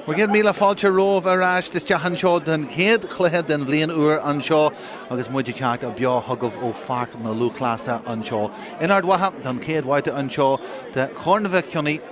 100,000 fáilte romhaibh ar ais isteach anseo don chéad chluiche den bhliain úr anseo agus muid ag teacht beo chugaibh ó Pháirc na Lúthchleasa anseo in Ard Mhacha don chéad bhabhta anseo de Chorn Mhic Cionnaith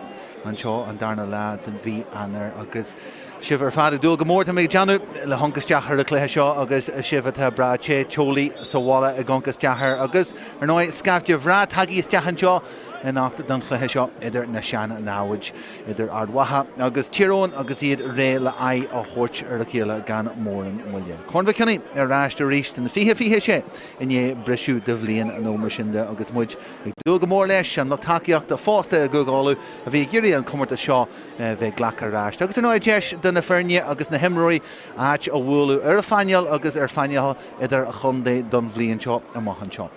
anseo an darna lá de mhí Eanáir agus sibh ar fad ag dúil go mór tá mé ag déanamh le hamharc isteach ar an chluiche seo agus sibh atá breá te teolaí sa bhaile ag amharc isteach air agus ar ndóigh scaifte bhreá tagtha isteach anseo anocht don chluiche seo idir na sean-namhaid, idir Ard Mhacha agus Tír Eoghain agus iad réidh le aghaidh a thabhairt ar a chéile gan mórán moille. Corn Mhic Cionnaith ar ais arís don 2026 i ndiaidh briseadh de bhliain nó mar sin de agus muid ag dúil go mór leis, an lucht tacaíochta fosta i gCúige Uladh a bhí ag iarraidh an comórtas seo bheith glactha ar ais. Agus ar ndóigh deis do na foirne agus na himreoirí áit a bhualadh ar an phainéal agus ar phainéal idir-chontae don bhliain seo amach anseo.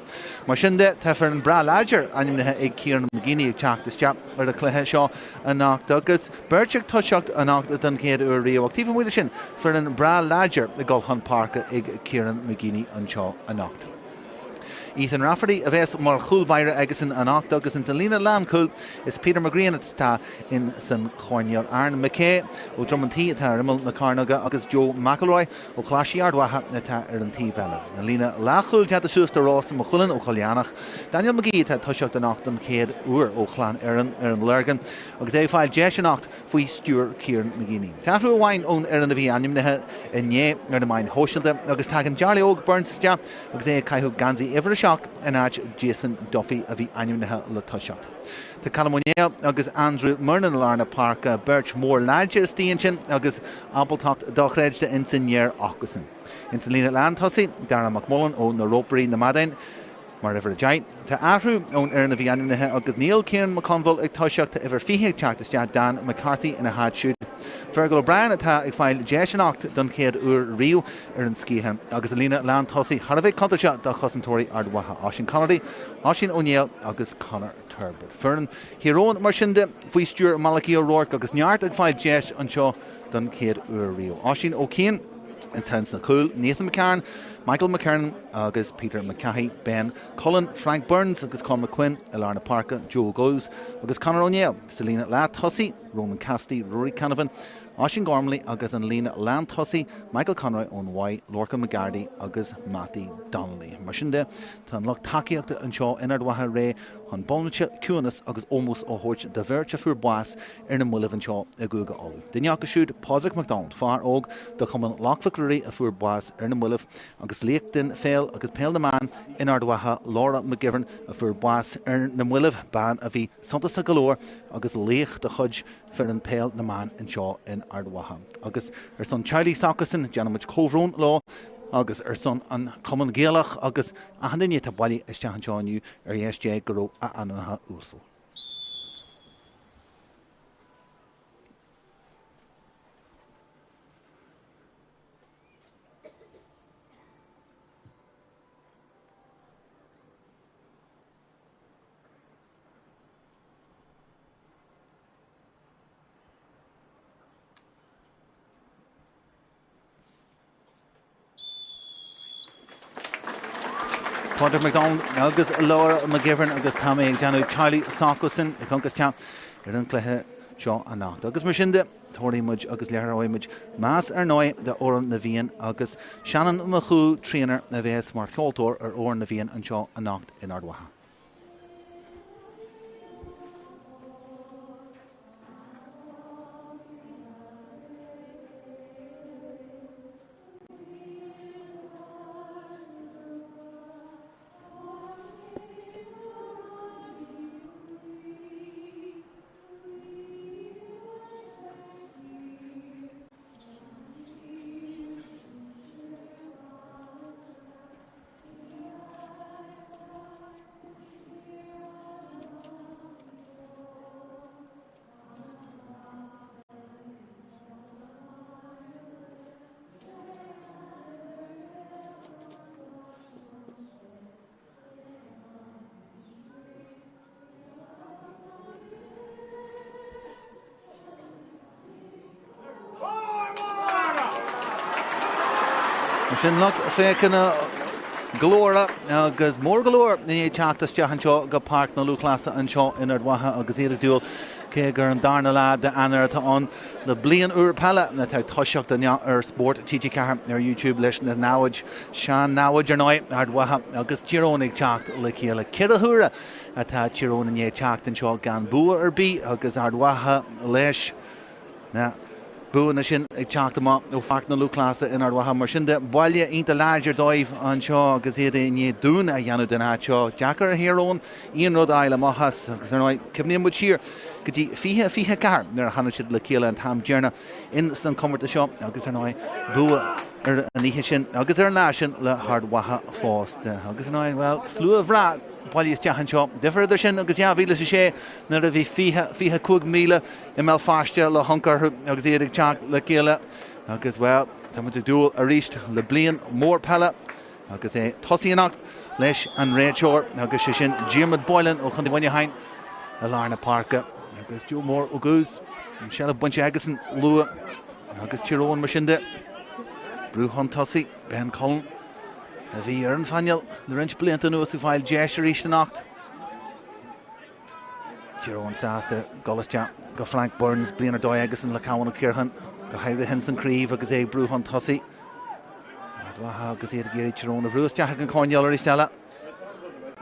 Mar sin de, tá foireann breá láidir ainmnithe ag Kieran McGeeney ag teacht isteach ar an chluiche seo anocht agus beirt ag toiseacht anocht don chéad uair riamh ach taobh amuigh de sin, foireann breá láidir ag dul chun páirce ag Kieran McGeeney anseo anocht. Ethan Rafferty a bheas mar chúl báire aigesan anocht agus ins an líne lánchúil is Peter McGrian atá in san choirnéal. Aaron McKay ó Dhroim an Tí atá ar imeall na cearnóige agus Joe McElroy ó Choláiste Ard Mhacha atá ar an taobh eile. An líne leathchúil déanta suas de Ross Mac Chuilinn ó Choill Eanach. Daniel McGee atá ag toiseacht anocht don chéad uair ó Chlann Eireann ar an Lorgain agus é ag fáil deis anocht faoi stiúir Kieran McGeeney. Tá athrú amháin ón fhoireann a bhí ainmnithe inné ar na meáin shóisialta agus tagann Jarly Óg Burns isteach agus é ag caitheamh geansaí uimhir 7 in áit Jason Duffy a bhí ainmnithe le toiseacht. Tá Colm Ó Néill agus Andrew Murnin i lár na páirce, beirt mhór láidir istigh ansin agus ábaltacht dochreidte ins an ngear acusan. Ins an líne lántosaigh, Darragh McMullen ó na Rópairí na Madáin mar uimhir 10. Tá athrú ón fhoireann a bhí ainmnithe agus níl Ciarán McConville ag toiseacht, tá uimhir 20 ag teacht isteach, Dan McCarthy ina háit siúd. Fergal O'Brien atá ag fáil deis anocht don chéad uair riamh ar an sciathán agus an líne lántosaigh thar a bheith contúirteach do chosantóirí Ard Mhacha, Oisín Connolly, Oisín Ó Néill agus Conor Turbitt. Foireann Thír Eoghain, mar sin de, faoi stiúir Malachy O'Rourke agus neart ag fáil deis anseo don chéad uair riamh. Oisín O'Kane atá ins na cúil, Nathan McCarron, Michael McKernan agus Peter McCahey, Ben Cullen, Frank Burns agus Cormac Quinn i lár na páirce, Joe Gowes agus Conor O'Neill sa líne leath-tosaigh, Ronan Cassidy, Rory Canavan, Oisín Gormley agus an líne lántosaigh, Michael Conroy ón Mhaigh, Lorcan McGarty agus Mattie Donnelly. Mar sin de, tá an lucht tacaíochta anseo in Ard Mhacha réidh chun bomaite ciúinis agus ómós a thabhairt do bheirt a fuair bás ar na mallaibh anseo i gCúige Uladh. Duine acu siúd, Pádraig McDonald, fear óg de Chumann Loch Mhic Ruairí a fuair bás ar na mallaibh, agus laoch den pheil agus peil na mban in Ard Mhacha, Laura McGivern, a fuair bás ar na mallaibh, bean a bhí suntasach go leor agus laoch de chuid foireann peil na mban anseo in Ard Mhacha. Agus ar son teaghlaigh s'acusan, déanaimid comhbhrón leo agus ar son an Chumann Gaelach agus achan duine atá bailithe isteach anseo inniu ar dheis Dé go raibh a anamnacha uasal. Pádraig McDonald agus Laura McGivern agus tá mé ag déanamh teaghlaigh s'acusan ag amharc isteach ar an chluiche seo anocht. Agus mar sin de, tabharfaidh muid agus léireoidh muid meas ar ndóigh d'Amhrán na bhFiann agus Seanán Ó Murchú Traonor a bheas mar cheoltóir ar Amhrán na bhFiann anseo anocht in Ard Mhacha. Sin lucht féachana glórach agus mór go leor i ndiaidh teacht isteach anseo go Páirc na Lúthchleasa anseo in Ard Mhacha agus iad ag dúil. cé gur an darna lá d'Eanáir atá ann, le bliain úr peile atá ag toiseacht inniu ar Spórt TG4 ar YouTube leis na namhaid, sean-namhaid ar ndóigh, Ard Mhacha agus Tír Eoghain ag teacht le chéile. 4 huaire atá Tír Eoghain i ndiaidh teacht anseo gan bua ar bith agus Ard Mhacha leis na buanna sin ag teacht amach ó Pháirc na Lúthchleasa in Ard Mhacha. Mar sin de, baile iontach láidir dóibh anseo agus iad i ndiaidh dún a dhéanamh den áit seo. Deacair ar Thír Eoghain aon rud a fháil amach as agus ar ndóigh, cuimhníonn muid siar go dtí 2024 nuair a tháinig siad le chéile an t-am deireanach in san comórtas seo agus ar ndóigh, bua ar an oíche sin agus ar an lá sin le hArd Mhacha fosta. Agus ar ndóigh, bhuel, slua bhreá bailithe isteach anseo. Difear idir sin agus 2006 nuair a bhí 20, 25,000 i mBéal Feirste le honc orthu agus iad ag teacht le chéile agus, bhuel, tá muid ag dúil arís le bliain mhór peile agus é tosaithe anocht leis an réiteoir agus sé sin Diarmuid Boylan ó Chontae Mhuineacháin i lár na páirce agus Joe Mór Ó Gús, an seilbh bainte aigesan luath agus Tír Eoghain mar sin de. Brú chun tosaigh, Ben Cullen a bhí ar an phainéal le roinnt blianta anuas ag fáil deis arís anocht. Tír Eoghain sásta dul isteach go Frank Burns, bliain ar dóigh aigesan le Cavan Ó Ciarcháin, go háirithe ins an chraobh agus é ag brú chun tosaigh. Ard Mhacha agus iad ag iarraidh Tír Eoghain a bhrú isteach ag an choirnéal arís eile.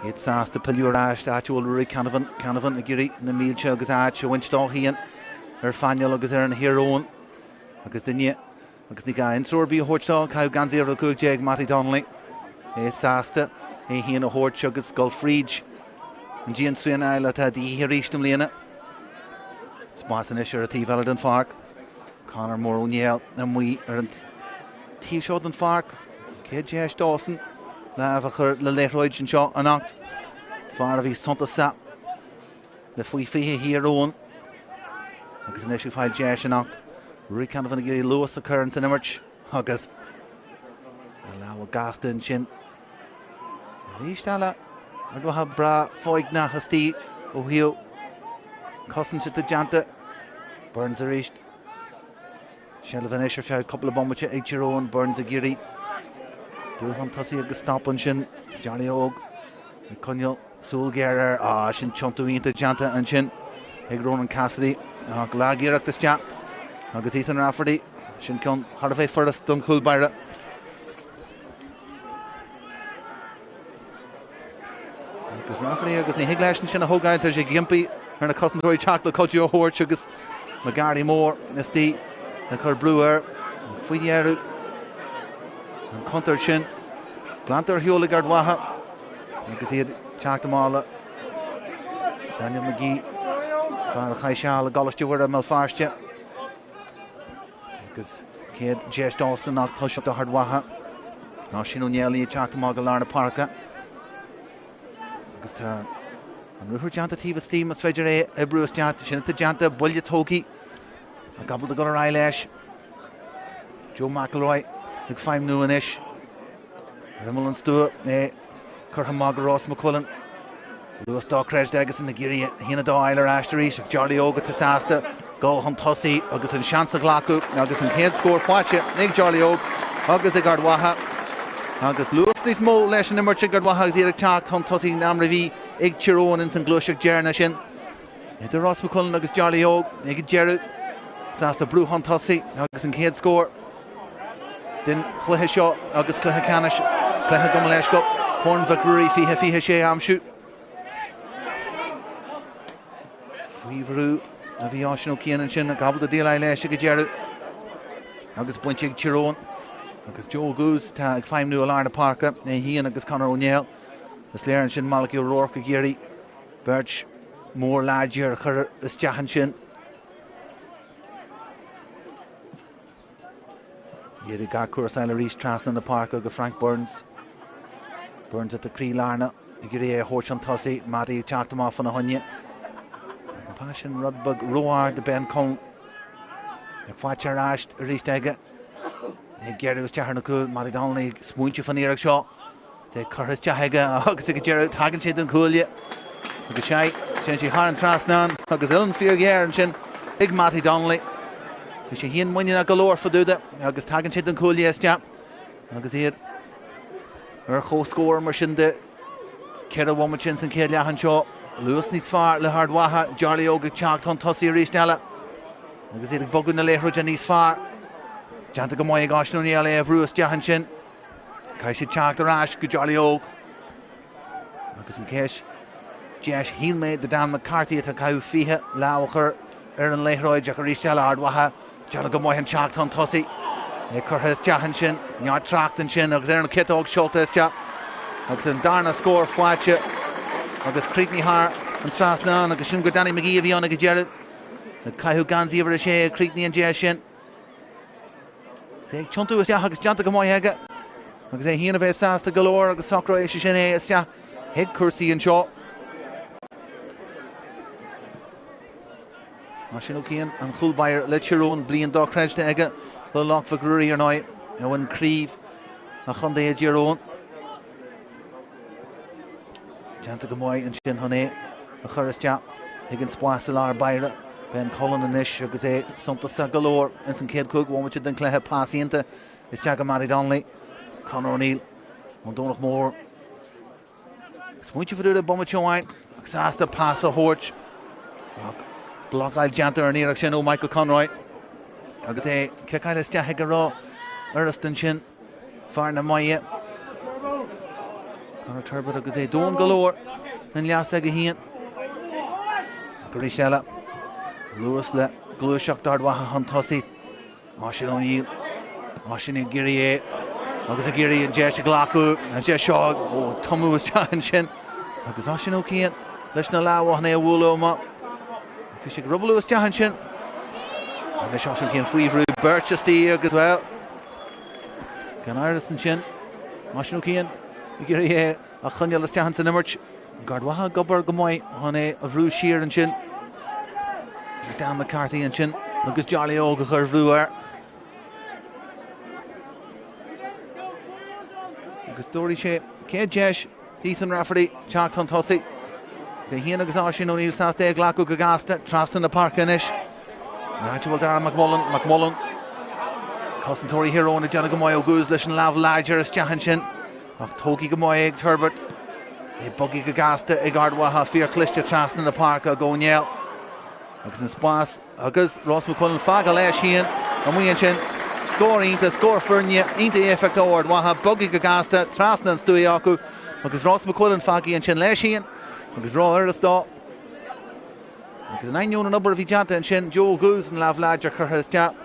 Iad sásta pilleadh ar ais áit a bhfuil Ruairí Canavan, Canavan ag iarraidh na mílte agus áit a bhaint dó féin ar phainéal agus ar an Thír Eoghain agus duine Agus ní gá intro ar bith a thabhairt dó, caitheamh geansaí uimhir 15 Mattie Donnelly. É sásta é féin a thabhairt agus dul fríd an diantraenáil atá de dhíth arís i mbliana. Spás anois ar an taobh eile den pháirc. Conor Mór Ó Néill amuigh ar an taobh seo den pháirc. Chéad deis dósan lámh a chur le liathróid anseo anocht. Fear a bhí suntasach le faoi 20 Thír Eoghain agus anois ag fáil deis anocht. Ruairí Canavan ag iarraidh luas a chur ins an imirt agus na lámha gasta ansin. Arís eile, Ard Mhacha breá foighneach istigh ó thaobh cosaint de déanta. Burns arís. Seilbh anois ar feadh cúpla bomaite ag Tír Eoghain, Burns ag iarraidh brú chun tosaigh agus stop ansin. Jarly Óg ag coinneáil súil ghéar air. Ah, sin tiontú iontach déanta ansin ag Ronan Cassidy. Ach lag-iarracht isteach agus Ethan Rafferty, sin ceann thar a bheith furast don chúl báire. Agus Rafferty agus ní thig leis ansin a thógáil, tá sé ag impí ar na cosantóirí teacht le cuidiú a thabhairt agus McGarry Mór istigh ag cur brú air. Faoi dheireadh an chontúirt sin glanta ar shiúl ag Ard Mhacha agus iad teacht amach le Daniel McGee, fear a chaith seal i gColáiste Mhuire i mBéal Feirste. Agus chéad deis dósan ach toiseacht do Ard Mhacha. Oisín Ó Néill ag teacht amach go lár na páirce. Agus tá an ruathar déanta taobh istigh más féidir é a oibriú isteach. Sin atá déanta, buille tógtha. Ach ábalta dul ar aghaidh leis. Joe McElroy ag feidhmniú anois. Ar imeall an stua é curtha amach go Ross McQuillan. Luas dochreidte aigesan ag iarraidh 1-2 a fháil ar ais arís ach Jarly Óg atá sásta dul chun tosaigh agus an seans a ghlacadh agus an chéad scór faighte ag Jarly Óg agus ag Ard Mhacha. Agus luas níos mó leis an imirt ag Ard Mhacha agus iad ag teacht chun tosaigh ná mar a bhí ag Tír Eoghain ins an ghluaiseacht deireanach sin. Idir Ross McQuillan agus Jarly Óg ag an deireadh sásta brú chun tosaigh agus an chéad scór den chluiche seo agus cluiche ceannais, cluiche gabh mo leithscéal, Corn Mhic Ruairí 2026 a aimsiú. Faoi bhrú a bhí Oisín Ó Ciain ansin, ach ábalta déileáil leis ag an deireadh agus bainte ag Tír Eoghain agus Joe Goose atá ag feidhmniú i lár na páirce, é féin agus Conor Ó Néill. Is léir ansin Malachy O'Rourke ag iarraidh beirt mhór láidir a chur isteach ansin. Iad ag athchúrsáil arís trasna na páirce go Frank Burns. Burns at the croí lárnach ag iarraidh é a thabhairt chun tosaigh. Mattie ag teacht amach fána choinne. An pas sin rud beag ró-ard do Ben Cullen. Ag faighte ar ais arís aige. Ag géarú isteach ar na cúil. Mattie Donnelly ag smaointiú faoin iarracht seo. É curtha isteach aige agus ag an deireadh tagann sé don chuaille agus sé, téann sé thar an trasnán agus uillinn fíorghéar ansin ag Mattie Donnelly. Bhí sé féin muiníneach go leor fá dtaobh de agus tagann sé don chuaille isteach agus iad ar chomhscór mar sin de 4 bhomaite ins an chéad leath anseo. Luas níos fearr le hArd Mhacha, Jarly Óg ag teacht chun tosaigh arís eile agus iad ag bogadh na liathróide níos fearr. Déanta go maith ag Oisín O'Neill é a bhrú isteach ansin. Caithfidh siad teacht ar ais go Jarly Óg. Agus an chéad deis, shíl mé, do Dan McCarthy atá ag caitheamh 20 lámh a chur ar an liathróid ach arís eile Ard Mhacha déanamh go maith an teacht chun tosaigh. É curtha isteach ansin, neart trácht ansin agus ar an chiotóg seolta isteach agus an darna scór faighte agus críochnaithe thar an trasnán agus sin gur Danny McGee a bhí ann ag an deireadh. Ag caitheamh geansaí uimhir a sé a chríochnaigh an deis sin. É ag tiontú isteach agus déanta go maith aige agus é féin a bheith sásta go leor agus socróidh sé sin é isteach chuig cúrsaí anseo. Oisín Ó Ciain, an chúl báire le Tír Eoghain, bliain dochreidte aige le Loch Mhic Ruairí ar ndóigh, a bhain craobh an chontae i dTír Eoghain. Déanta go maith ansin chun é a chur isteach chuig an spás i lár báire. Ben Cullen anois agus é suntasach go leor ins an chéad 5 bhomaite den chluiche. Pas iontach isteach go Mattie Donnelly. Conor O'Neill ón Domhnach Mór. Smaointe fá dtaobh de bomaite amháin ach sásta pas a thabhairt. Ach blocáil déanta ar an iarracht sin ó Michael Conroy agus é ciceáil isteach ag a raibh uireasta ansin. Fear na Maighe, Conor Turbitt agus é domhain go leor an leas aige féin. Ach arís eile, luas le gluaiseacht Ard Mhacha chun tosaigh. Oisín O'Neill, Oisín ag iarraidh é agus ag iarraidh an deis a ghlacadh. An deis seo ó tumadh isteach ansin. Agus Oisín Ó Ciain leis na lámha chun é a bhualadh amach. Bhí sé ag ruballú isteach ansin. Anois Oisín Ó Ciain faoi bhrú beirt istigh agus, bhuel, Gan amhras ansin, Oisín Ó Ciain ag iarraidh é a choinneáil isteach ins an imirt. Ard Mhacha ag obair go maith chun é a bhrú siar ansin. Dan McCarthy ansin agus Jarly Óg a chur bhrú air. Agus tabharfaidh sé céad deis d'Ethan Rafferty teacht chun tosaigh. Is é féin agus Oisín O'Neill sásta é a ghlacadh go gasta trasna na páirce anois. Áit a bhfuil Darragh McMullen, McMullen. Cosantóirí Thír Eoghain ag déanamh go maith Ó Gús leis an lámh láidir isteach ansin. Ach tógtha go maith ag Turbitt. É bogtha go gasta ag Ard Mhacha, fíorchliste trasna na páirce ag O'Neill. Agus an spás agus Ross McQuillan fágtha leis féin amuigh ansin. Scór iontach, scór foirne iontach éifeachtach ó Ard Mhacha, bogtha go gasta trasna an stua acu agus Ross McQuillan fágtha ansin leis féin agus ró-fhurast dó. Agus in ainneoin an obair a bhí déanta ansin, Joe Goose an lámh láidir curtha isteach.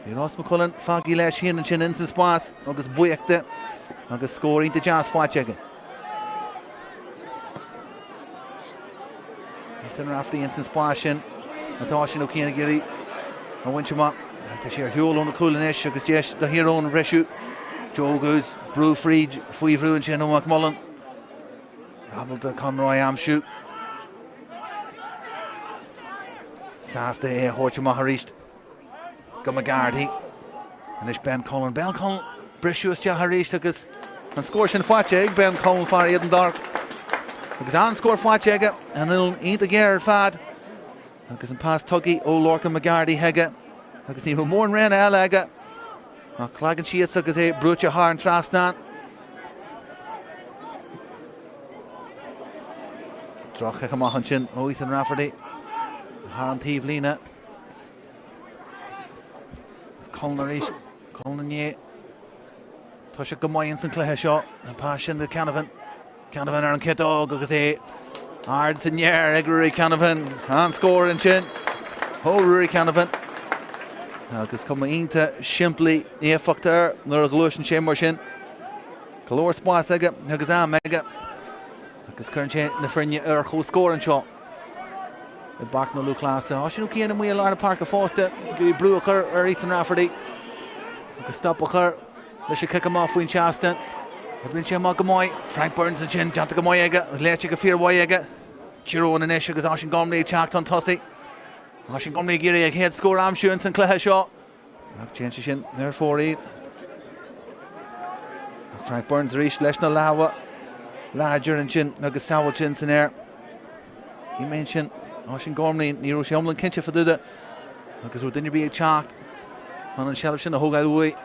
Bhí Ross McQuillan fágtha leis féin ansin ins an spás agus buíoch de agus scór iontach deas faighte aige. Ethan Rafferty ins an spás sin atá Oisín Ó Ciain ag iarraidh a bhaint amach. Tá sé ar shiúl óna chúl anois agus deis do Thír Eoghain a bhriseadh. Joe Goose brú fríd faoi bhrú ansin ó McMullen. Ábalta Conroy a aimsiú. Sásta é a thabhairt amach arís go McGarty. Anois Ben Cullen. Ben Cullen briseadh isteach arís agus an scór sin faighte ag Ben Cullen fear Éadan Daraich. Agus an-scór faighte aige, an uillinn iontach géar ar fad. Agus an pas tugtha ó Lorcan McGarty chuige agus ní raibh mórán roghanna eile aige ach leagan síos agus é brúite thar an trasnán. Droch-chic amach ansin ó Ethan Rafferty thar an taobh líne. Cullen arís, Cullen inné. Tá sé go maith ins an cluiche seo. An pas sin do Canavan. Canavan ar an chiotóg agus é ard san aer ag Ruairí Canavan. An scór ansin ó Ruairí Canavan. Agus cuma iontach simplí éifeachtach air nuair a ghluaiseann sé mar sin. Go leor spáis aige agus am aige. Agus cuireann sé na foirne ar comhscór anseo i bPáirc na Lúthchleasa. Oisín Ó Ciain amuigh i lár na páirce fosta, ag iarraidh brú a chur ar Ethan Rafferty agus stop a chur leis an chic amach faoin seastán. Oibríonn sé amach go maith. Frank Burns ansin, déanta go maith aige, léite go fíormhaith aige. Tír Eoghain anois agus Oisín Gormley ag teacht chun tosaigh. Oisín Gormley ag iarraidh a chéad scór a aimsiú ins an cluiche seo. Ach téann sé sin ar fóraoil. Ach Frank Burns arís leis na lámha láidir ansin agus sábháilte ins an aer. Ní mé ansin, Oisín Gormley, ní raibh sé iomlán cinnte fá dtaobh de agus raibh duine ar bith ag teacht chun an seilbh sin a thógáil uaidh.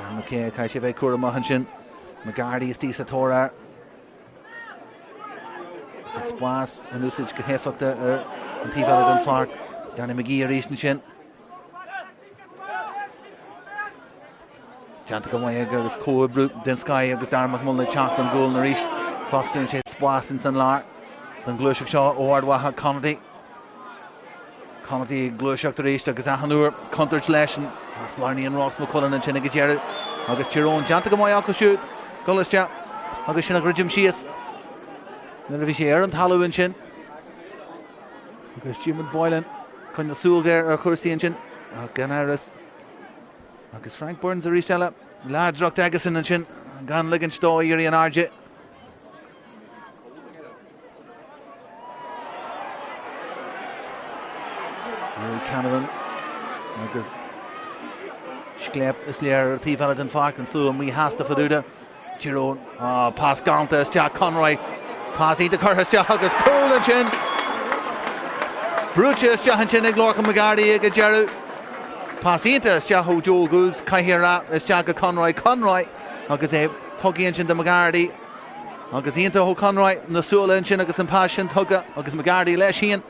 Aaron McKay, caithfidh sé bheith cúramach ansin. McGarty istigh sa tóir air. An spás in úsáid go héifeachtach ar an taobh eile den pháirc. Danny McGee arís ansin. Déanta go maith aige agus comhoibriú den scoth agus Darragh McMullen ag teacht don ghualainn arís. Fosclaíonn sé spás ins an lár don ghluaiseacht seo ó Ard Mhacha. Conaty. Conaty ag gluaiseacht arís agus achan uair contúirt leis an sleamhnaíonn Ross McQuillan ansin ag an deireadh agus Tír Eoghain déanta go maith acu siúd dul isteach agus sin a dhruidim síos nuair a bhí sé ar an talamh ansin. Agus Diarmuid Boylan coinneáil súil ghéar ar chúrsaí ansin ach gan amhras agus Frank Burns arís eile láidreacht aigesan ansin gan ligint dó éirí in airde. Rory Canavan agus scléip is léir ar an taobh eile den pháirc an slua míshásta fá dtaobh de. Tír Eoghain, ah, pas galánta isteach Conroy. Pas iontach curtha isteach agus cúl ansin. Brúite isteach ansin ag Lorcan McGarty ag an deireadh. Pas iontach isteach ó Joe Goose, caithfidh a rá, isteach go Conroy. Conroy agus é tugtha ansin do McGarty. Agus iontach ó Conroy na súile ansin agus an pas sin tugtha agus McGarty leis féin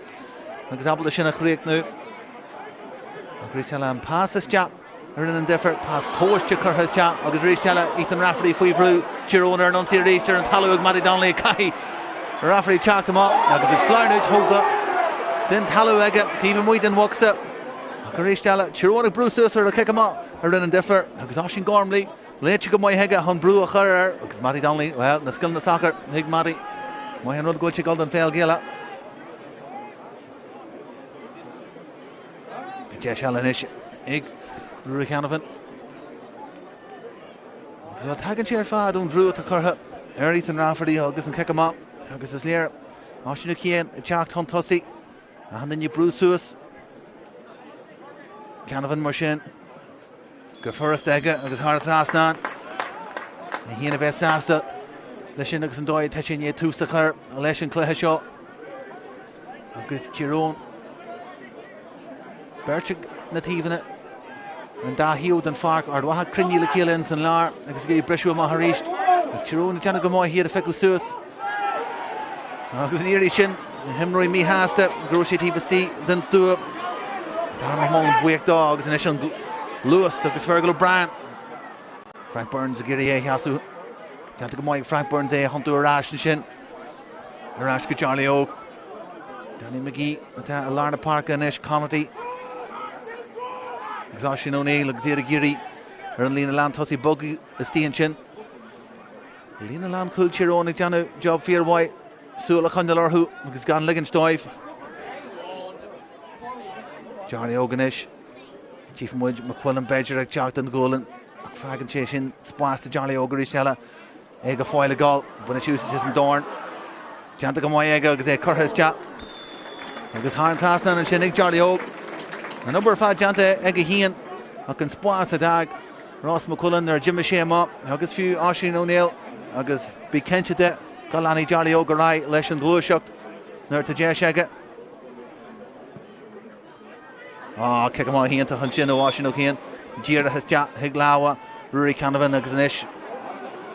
agus ábalta sin a chríochnú. Ach arís eile an pas isteach a rinne an difear, pas tomhaiste curtha isteach agus arís eile Ethan Rafferty faoi bhrú, Tír Eoghain ar an ionsaí arís ar an talamh ag Mattie Donnelly caithfidh Rafferty teacht amach agus ag sleamhnú tógtha den talamh aige taobh amuigh den bhocsa. Ach arís eile Tír Eoghain ag brú suas ar a chic amach a rinne an difear agus Oisín Gormley Léite go maith aige chun brú a chur air agus Mattie Donnelly, bhuel, na scileanna sacair ag Mattie. Maith an rud go bhfuil sé ag dul don pheil Ghaelach. Beidh deis eile anois ag Ruairí Canavan. Agus bhuel, tagann sé ar fad ón bhrú atá curtha ar Ethan Rafferty agus an cic amach agus is léir Oisín Ó Ciain ag teacht chun tosaigh. Achan duine ag brú suas. Canavan mar sin. Go furasta aige agus thar an trasnán. Ní hionadh a bheith sásta leis sin agus an dóigh atá sé i ndiaidh tús a chur leis an chluiche seo. Agus Tír Eoghain beirt ag na taobhanna, an dá thaobh den pháirc, Ard Mhacha cruinnithe le chéile ins an lár agus ag iarraidh briseadh amach arís. Tír Eoghain ag déanamh go maith iad a phiocadh suas. Agus an iarraidh sin, na himreoirí míshásta go raibh sé taobh istigh den stua. Darragh McMullen buíoch dó agus anois an luas agus Fergal O'Brien. Frank Burns ag iarraidh é a sheasamh. Déanta go maith ag Frank Burns é a thiontú ar ais ansin. Ar ais go Charlie Óg. Danny McGee atá i lár na páirce anois, Conaty. Agus Oisín O'Neill agus iad ag iarraidh ar an líne lántosaigh bogadh istigh ansin. Líne lánchúil Tír Eoghain ag déanamh job fíormhaith, súil a choinneáil orthu agus gan ligint dóibh. Charlie Óg anois. Tchífidh muid McQuillan b'fhéidir ag teacht den ghualainn ach fágann sé sin spás do Charlie Óg arís eile. É go fóill ag gabháil. Baineann sé úsáid as an dorn. Déanta go maith aige agus é curtha isteach. Agus thar an trasnán ansin ag Charlie Óg. An obair ar fad déanta aige féin ach an spás a d'fhág Ross McQuillan nuair a d'imigh sé amach agus fiú Oisín O'Neill agus bí cinnte de go leanfaidh Charlie Óg ar aghaidh leis an ghluaiseacht nuair atá deis aige. Á, cic amach iontach ansin ó Oisín Ó Ciain, díreach isteach chuig lámha Ruairí Canavan agus anois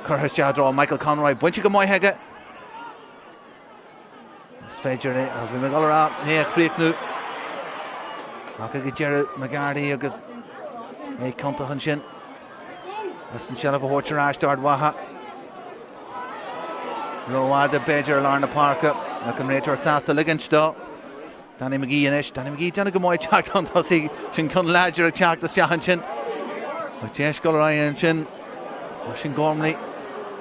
curtha isteach i dtreo Michael Conroy. Bainte go maith aige. Is féidir é, agus bhí mé ag dul a rá, é a chríochnú. Ach ag an deireadh, McGarty agus é ciontach ansin. Is an seilbh a thabhairt ar ais d'Ard Mhacha. Rófhada b'fhéidir i lár na páirce ach an réiteoir sásta ligint dó. Danny McGee anois. Danny McGee déanamh go maith teacht chun tosaigh. Sin ceann láidir ag teacht isteach ansin. Ach deis dul ar aghaidh ansin. Sin Gormley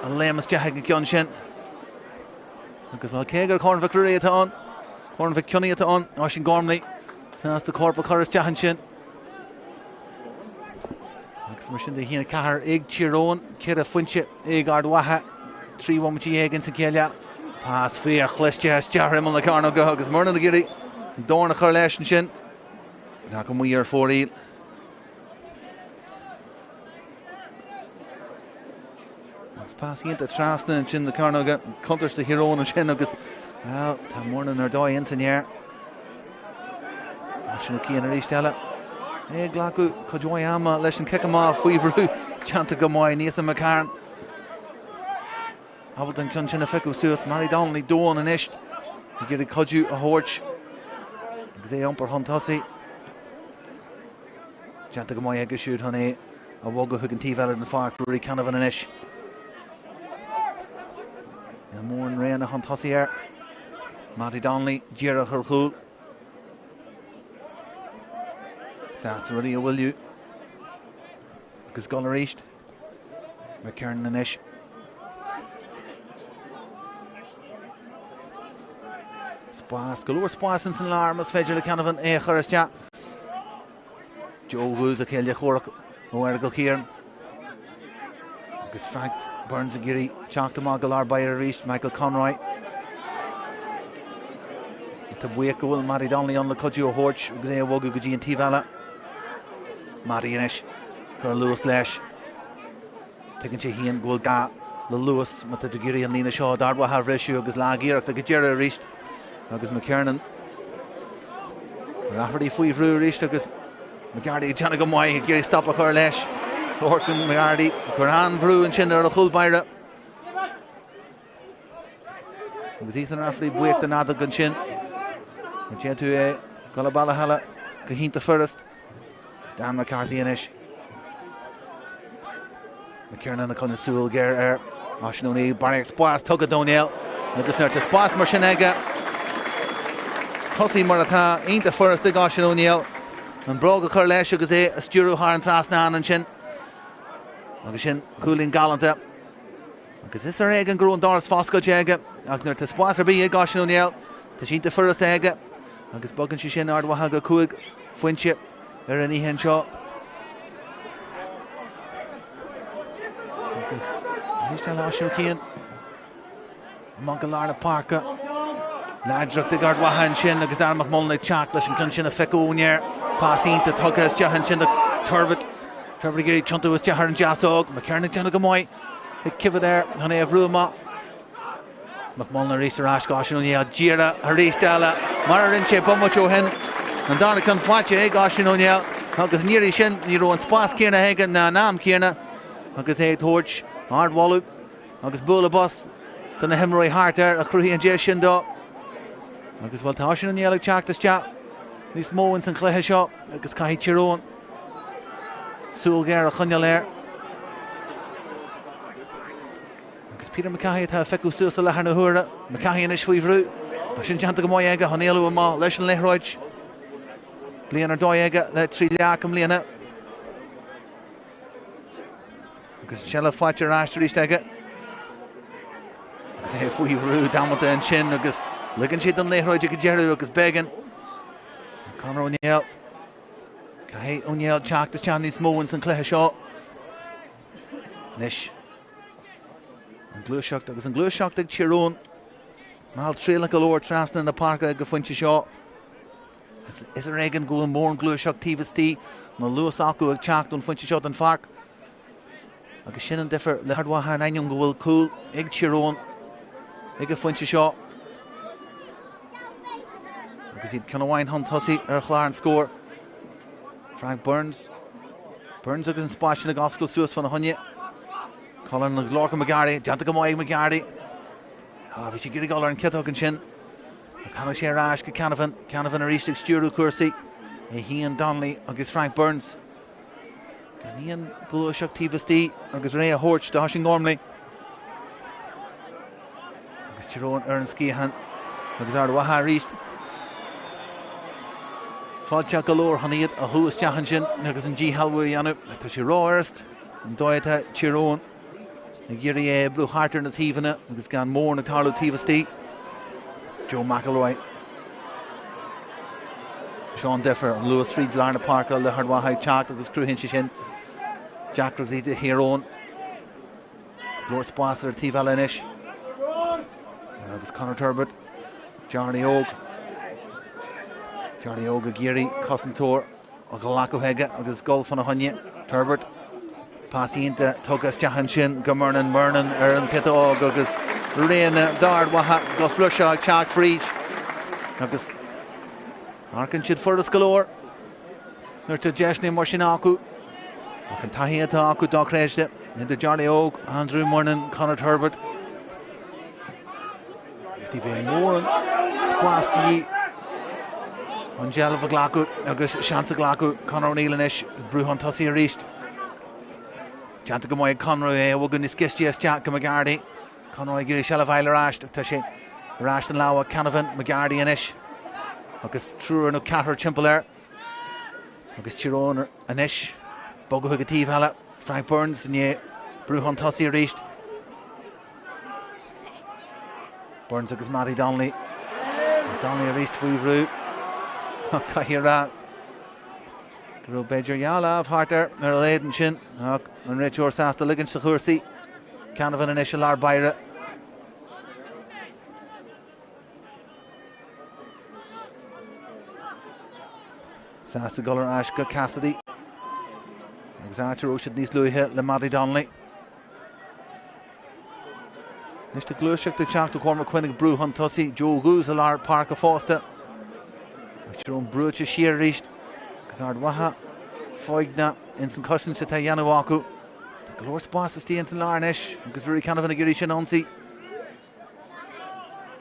a léim isteach ag an gceann sin. Agus bhuel, cé gur Corn Mhic Ruairí atá ann, Corn Mhic Cionnaith atá ann, Oisín Gormley sásta corp a chur isteach ansin. Agus mar sin de 1-4 ag Tír Eoghain, 4 phointe ag Ard Mhacha, 13 bhomaite ins an chéad leath. Pas fíorchliste isteach ar imeall na cearnóige agus Murnin ag iarraidh an dorn a chur leis ansin. Ach amuigh ar fóraoil. Agus pas iontach trasna ansin na cearnóige, contúirt do Thír Eoghain ansin agus, bhuel, tá Murnin ar dóigh ins an aer. Oisín Ó Ciain arís eile. É ag glacadh cuid mhaith ama leis an cic amach faoi bhrú déanta go maith Nathan McCarron. Ábalta an ceann sin a phiocadh suas. Mattie Donnelly domhain anois. Ag iarraidh cuidiú a thabhairt agus é a iompar chun tosaigh. Déanta go maith aige siúd chun é a bhogadh chuig an taobh eile den pháirc, Ruairí Canavan anois. Níl mórán Réanna chun tosaigh air. Mattie Donnelly díreach ar chúl. Sásta rudaí a mhoilliú. Agus dul arís. McKiernan anois. Spás, go leor spás ins an lár más féidir le Canavan é a chur isteach. Joe Hughes a chéile comhraic ó Fheargal Keane. Agus Frank Burns ag iarraidh teacht amach go lár báire arís, Michael Conroy. Tá buíoch go bhfuil Mattie Donnelly ann le cuidiú a thabhairt agus é a bhogadh go dtí an taobh eile. Mattie anois. Cur luas leis. Tuigeann sé féin go bhfuil gá le luas má tá tú ag iarraidh an líne seo d'Ard Mhacha a bhriseadh agus lag-iarracht ag deireadh arís agus McKiernan Rafferty faoi bhrú arís agus McGarty ag déanamh go maith ag iarraidh stop a chur leis. Lorcan McGarty ag cur an-bhrú ansin ar a chúl báire. Agus Ethan Rafferty buíoch den fheadóg ansin. D'fhéadfadh é dul an bealach eile go hiontach furast. Dan McCarthy anois. McKiernan ag coinneáil súil ghéar ar Oisín O'Neill. Barraíocht spáis tugtha d'O'Neill agus nuair atá spás mar sin aige tosaí mar atá iontach furast ag Oisín O'Neill an bróg a chur leis agus é a stiúradh thar an trasnán ansin. Agus sin cúilín galánta. Agus is ar éigean go raibh an doras foscailte aige, ach nuair atá spás ar bith ag Oisín O'Neill, tá sé iontach furasta aige agus bogann sé sin Ard Mhacha go 5 phointe ar an oíche anseo. Agus arís eile Oisín O'Keane amach go lár na páirce. Láidreacht ag Ard Mhacha ansin agus Darragh McMullen ag teacht leis an gceann sin a phiocadh ón aer. Pas iontach tugtha isteach ansin do Turbitt. Turbitt ag iarraidh tiontú isteach ar an deasóg. McKernan ag déanamh go maith. Ag coimhéad air chun é a bhrú amach. McMullen arís ar ais go Oisín O'Neill. Díreach arís eile, mar a rinne sé bomaite ó shin. An darna ceann faighte ag Oisín O'Neill agus an iarraidh sin ní raibh an spás céanna aige ná an am céanna agus é ag tabhairt ardmholadh agus bualadh bos do na himreoirí thart air a chruthaigh an deis sin dó. Agus bhuel tá Oisín O'Neill ag teacht isteach níos mó ins an chluiche seo agus caithfidh Tír Eoghain Súil ghéar a choinneáil air. Agus Peter McCahey atá á phiocadh suas i láthair na huaire. McCahey anois faoi bhrú. Tá sin déanta go maith aige chun éalú amach leis an liathróid. Bliain ar dóigh aige le 3 leac i mbliana. Agus an seilbh faighte ar ais arís aige. Agus é faoi bhrú damanta ansin agus ligeann sé don liathróid ag an deireadh agus b'éigean Conor O'Neill Caithfidh O'Neill teacht isteach níos mó ins an chluiche seo. Anois an gluaiseacht agus an gluaiseacht ag Tír Eoghain. Malltriallach go leor trasna na páirce ag an phointe seo. Is ar éigean go bhfuil mórán gluaiseacht taobh istigh nó luas acu ag teacht ón phointe seo den pháirc. Agus sin an difear le hArd Mhacha in ainneoin go bhfuil cúl ag Tír Eoghain ag an phointe seo. Agus iad ceann amháin chun tosaigh ar chlár an scóir. Frank Burns. Burns agus an spás sin ag oscailt suas fána choinne. Colin Lorcan McGarry, déanta go maith ag McGarry. Ah, bhí sé ag iarraidh dul ar an ciotóg ansin. Tháinig sé ar ais go Canavan. Canavan arís ag stiúradh cúrsaí. É féin, Donnelly agus Frank Burns. Gan aon ghluaiseacht taobh istigh agus réidh a thabhairt d'Oisín Gormley. Agus Tír Eoghain ar an sciathán agus Ard Mhacha arís. Fáilteach go leor chun iad a shú isteach ansin agus an díshealbhú a dhéanamh. Tá sé rófhurast an dóigh atá Tír Eoghain. Ag iarraidh é a oibriú thart ar na taobhanna agus gan mórán ag tarlú taobh istigh. Joe McElroy. Sean Differ, an luas fríd lár na páirce le hArd Mhacha ag teacht agus cruthaíonn sé sin deacrachtaí do Thír Eoghain. Go leor spás ar an taobh eile anois. Agus Conor Turbitt, Charlie Óg. Charlie Óg ag iarraidh cosantóir a ghlacadh aige agus dul fána choinne. Turbitt, pas iontach tugtha isteach ansin go Murnin, Murnin ar an chiotóg agus Réanna d'Ard Mhacha go fliuch ag teacht fríd agus amharcann siad furast go leor nuair atá deiseanna mar sin acu. Ach an taithí atá acu dochreidte idir Charlie Óg, Andrew Murnin, Conor Turbitt. Ní bheidh mórán. Spás de dhíth. An tseilbh a ghlacadh agus seans a ghlacadh. Conor O'Neill anois ag brú chun tosaigh arís. Déanta go maith ag Conroy é a bhogadh níos gaiste isteach go McGarty. Conroy ag iarraidh seilbh a fháil ar ais ach tá sé ar ais i lámha Canavan, McGarty anois agus triúr nó ceathrar timpeall air. Agus Tír Eoghain anois bogadh chuig an taobh eile. Frank Burns i ndiaidh brú chun tosaigh arís. Burns agus Mattie Donnelly. Donnelly arís faoi bhrú. Caithfidh a rá go raibh b'fhéidir dhá lámh thart air ar a laghad ansin ach an réiteoir sásta ligint do chúrsaí. Canavan anois i lár báire. Sásta dul ar ais go Cassidy. Agus áit a raibh siad níos luaithe le Mattie Donnelly. Anois tá gluaiseacht ag teacht ó Cormac Quinn ag brú chun tosaigh. Joe Hughes i lár páirce fosta. Ach Tír Eoghain brúite siar arís. Agus Ard Mhacha foighneach ins an chosaint atá á dhéanamh acu. Tá go leor spás istigh ins an lár anois agus Ruairí Canavan ag iarraidh sin a ionsaí.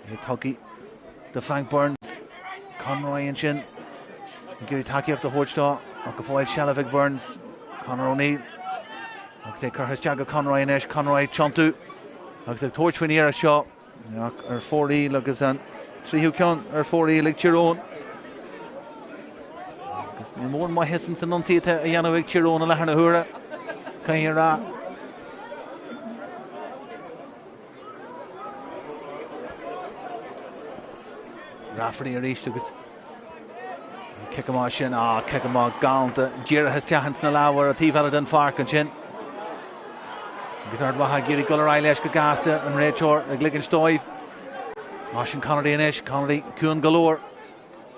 É tugtha do Frank Burns. Conroy ansin ag iarraidh tacaíocht a thabhairt dó ach go fóill seilbh ag Burns. Conor O'Neill agus é curtha isteach go Conroy anois. Conroy ag tiontú agus ag tabhairt faoin iarracht seo ach ar fóraoil agus an tríú ceann ar fóraoil ag Tír Eoghain. Agus níl mórán maitheas ins an ionsaí atá á dhéanamh ag Tír Eoghain i láthair na huaire. Caithfidh a rá. Rafferty arís agus an cic amach sin, ah, cic amach galánta, díreach isteach ins na lámha ar an taobh eile den pháirc ansin. Agus Ard Mhacha ag iarraidh dul ar aghaidh leis go gasta, an réiteoir ag ligint dóibh. Oisín Connerty anois, Connerty ciúin go leor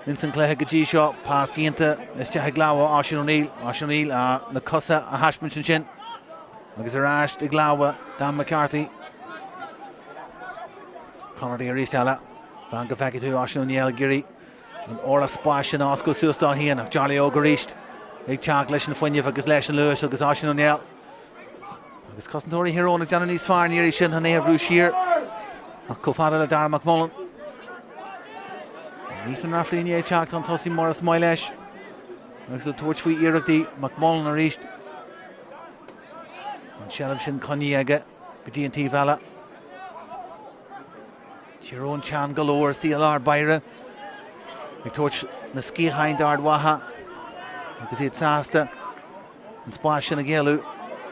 ins an chluiche go dtí seo, pas déanta isteach ag lámha Oisín O'Neill, Oisín O'Neill, ah, na cosa a thaispeáint ansin. Agus ar ais ag lámha Dan McCarthy. Connerty arís eile. Fan go bhfeicfidh tú Oisín O'Neill ag iarraidh an orlach spáis sin a oscailt suas dó féin. Ach Jarly Óg arís ag teacht leis an fuinneamh agus leis an luas agus Oisín O'Neill. Agus cosantóirí Thír Eoghain ag déanamh níos fearr an iarraidh sin chun é a bhrú siar. Ach chomh fada le Darragh McMullen. Ethan Rafferty i ndiaidh teacht chun tosaigh mar is maith leis. Agus le tabhairt faoi iarrachtaí McMullen arís. An tseilbh sin coinnithe aige go dtí an taobh eile. Tír Eoghain teann go leor istigh i lár báire ag tabhairt na sciatháin d'Ard Mhacha agus iad sásta an spás sin a ghéilleadh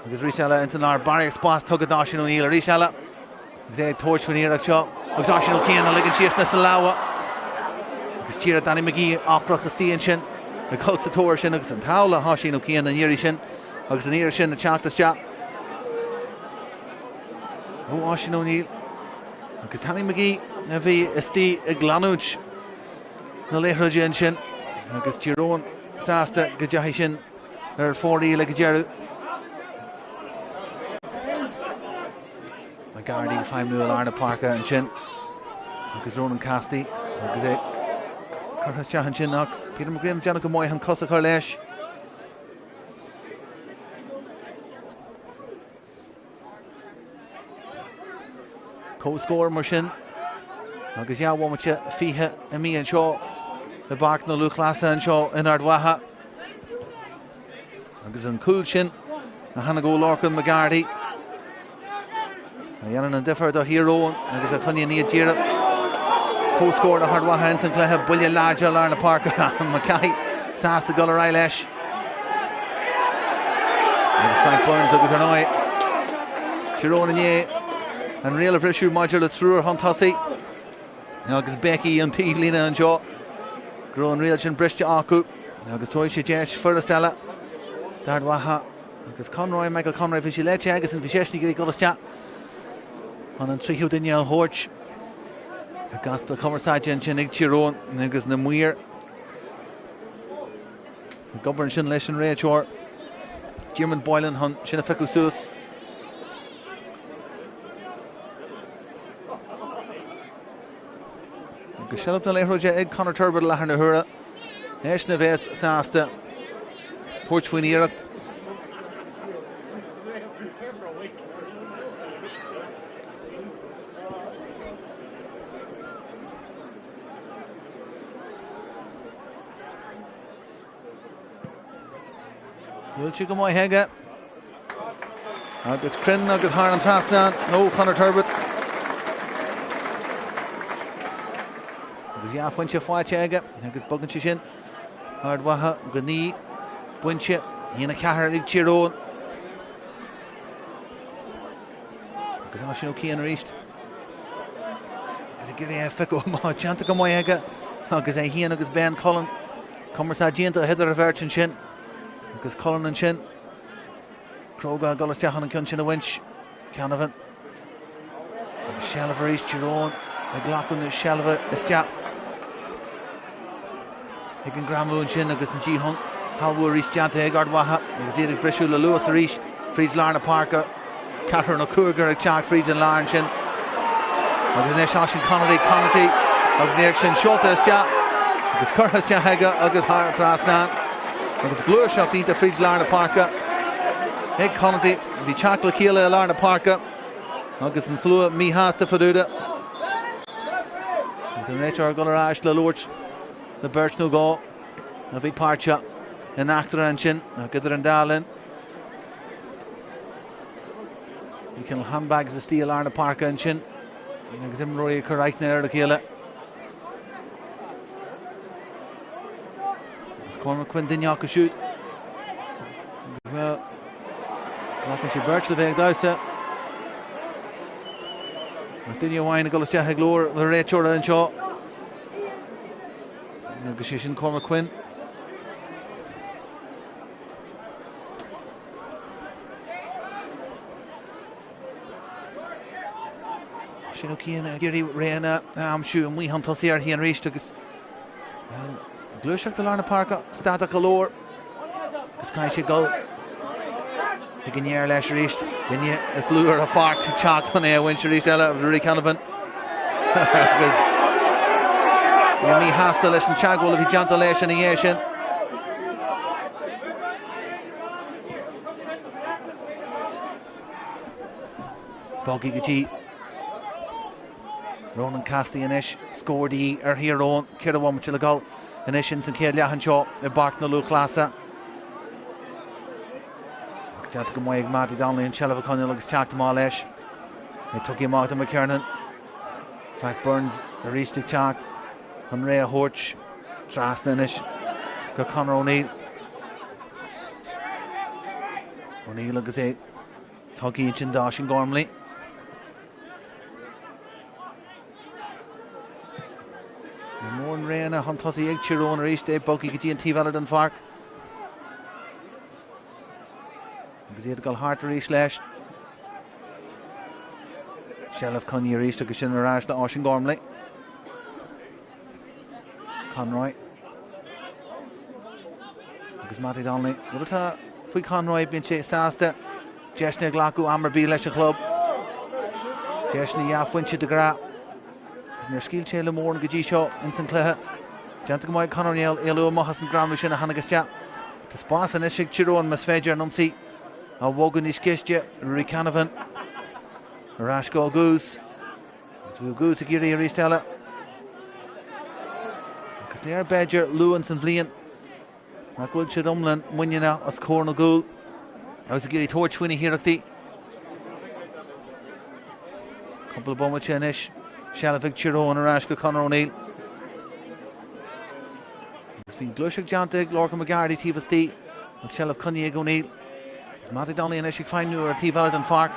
agus arís eile ins an lár barraíocht spás tugtha d'Oisín O'Neill arís eile agus é ag tabhairt faoin iarracht seo agus Oisín O'Kane a ligeann síos sna lámha agus díreach Danny McGee ocrach istigh ansin ag dul sa tóir sin agus an t-ádh le hOisín O'Kane an iarraidh sin agus an iarracht sin ag teacht isteach ó Oisín O'Neill agus Danny McGee a bhí istigh ag leanúint na liathróide ansin agus Tír Eoghain sásta go dteachaigh sin ar fóraoil ag an deireadh. McGarty ag feidhmiú i lár na páirce ansin agus Ronan Cassidy agus é curtha isteach ansin ach Peter McGrane ag déanamh go maith an cos a chur leis. Comhscór mar sin agus 2 bhomaite 20 imithe anseo i bPáirc na Lúthchleasa anseo in Ard Mhacha. Agus an cúl sin a tháinig ó Lorcan McGarty a dhéanann an difear do Thír Eoghain agus a choinníonn iad díreach. Comhscór do Ard Mhacha ins an gcluiche, buille láidir i lár na páirce McCahey sásta dul ar aghaidh leis. Agus Frank Burns agus ar ndóigh Tír Eoghain i ndiaidh an riail a bhriseadh maidir le triúr chun tosaigh agus béicigh an taobhlíne anseo go raibh an riail sin briste acu agus tabharfaidh sé deis furast eile d'Ard Mhacha agus Conroy, Michael Conroy, bhí sé léite agus bhí seisean ag iarraidh dul isteach chun an tríú duine a thabhairt. Easpa cumarsáide ansin ag Tír Eoghain agus na maoir ag obair ansin leis an réiteoir Diarmuid Boylan chun sin a phiocadh suas. Agus seilbh na liathróide ag Conor Turbitt i láthair na huaire. Eisean a bheas sásta tabhairt faoin iarracht. Buailte go maith aige agus cruinn agus thar an trasnán ó Chonor Turbitt. Agus dhá phointe faighte aige agus bogann sé sin Ard Mhacha go 9 bpointe, 1-4 ag Tír Eoghain. Agus Oisín O'Keane arís. Agus ag iarraidh é a phiocadh amach, déanta go maith aige agus é féin agus Ben Cullen. Cumarsáid iontach idir an bheirt ansin. Agus Cullen ansin. Cróga ag dul isteach chun an ceann sin a bhaint. Canavan. Agus seilbh arís Tír Eoghain ag glacadh na seilbhe isteach. Ag an greamú ansin agus an díshealbhú arís déanta ag Ard Mhacha agus iad ag briseadh le luas arís fríd lár na páirce. Ceathrar nó cúigear ag teacht fríd an lár ansin. Agus anois Oisín Conaty, Conaty agus an iarracht sin seolta isteach agus curtha isteach aige agus thar an trasnán. Agus gluaiseacht iontach fríd lár na páirce ag Conaty. Bhí teacht le chéile i lár na páirce agus an slua míshásta fá dtaobh de. Agus an réiteoir ag dul ar ais le labhairt le beirt nó dhó a bhí páirteach in eachtra ansin ach idir an dá linn. Bhí cineál handbags istigh i lár na páirce ansin agus imreoirí ag cur aithne ar a chéile. Agus Cormac Quinn duine acu siúd. Agus bhuel, glacann sé beirt le bheith ag damhsa. Agus duine amháin ag dul isteach ag labhairt le réiteoir anseo. Agus sé sin Cormac Quinn. Oisín O'Keane ag iarraidh réanna a aimsiú amuigh chun tosaigh air féin arís agus gluaiseacht i lár na páirce stadach go leor agus caithfidh sé dul ag an fhear leis arís. Duine is lú ar an pháirc teacht chun é a bhaint arís eile Ruairí Canavan agus é míshásta leis an teagmháil a bhí déanta leis ina dhiaidh sin. Bogtha go dtí Ronan Cassidy anois, scór de dhíth ar Thír Eoghain, 4 bhomaite le dul anois ins an chéad leath anseo i bPáirc na Lúthchleasa. Ach déanta go maith ag Mattie Donnelly an tseilbh a choinneáil agus teacht amach leis. É tugtha amach do McKiernan. Jack Burns arís ag teacht chun ré a thabhairt trasna anois go Conor O'Neill. O'Neill agus é tugtha ansin d'Oisín Gormley. Ní mór an réanna chun tosaigh ag Tír Eoghain arís é bogtha go dtí an taobh eile den pháirc. Agus iad ag dul thart arís leis. Seilbh coinnithe arís agus sin ar ais le Oisín Gormley. Conroy. Agus Mattie Donnelly. Rud atá faoi Conroy, bíonn sé sásta deiseanna a ghlacadh am ar bith leis an chlub. Deiseanna dhá phointe de ghnáth. Agus níor scaoil sé le mórán go dtí seo ins an cluiche. Déanta go maith ag Conor O'Neill éalú amach as an greamú sin a tháinig isteach. Tá spás anois ag Tír Eoghain más féidir an ionsaí a bhogadh níos gaiste. Ruairí Canavan ar ais go Oguz. Agus bhí Oguz ag iarraidh arís eile. Agus ní b'fhéidir luath ins an bhliain nach bhfuil siad iomlán muiníneach os comhair na gcúl agus ag iarraidh tabhairt faoina hiarrachtaí. Cúpla bomaite anois. Seilbh ag Tír Eoghain ar ais go Conor O'Neill. Agus bhí an gluaiseacht déanta ag Lorcan McGarty taobh istigh. An tseilbh coinnithe ag O'Neill. Agus Mattie Donnelly anois ag feidhmiú ar an taobh eile den pháirc.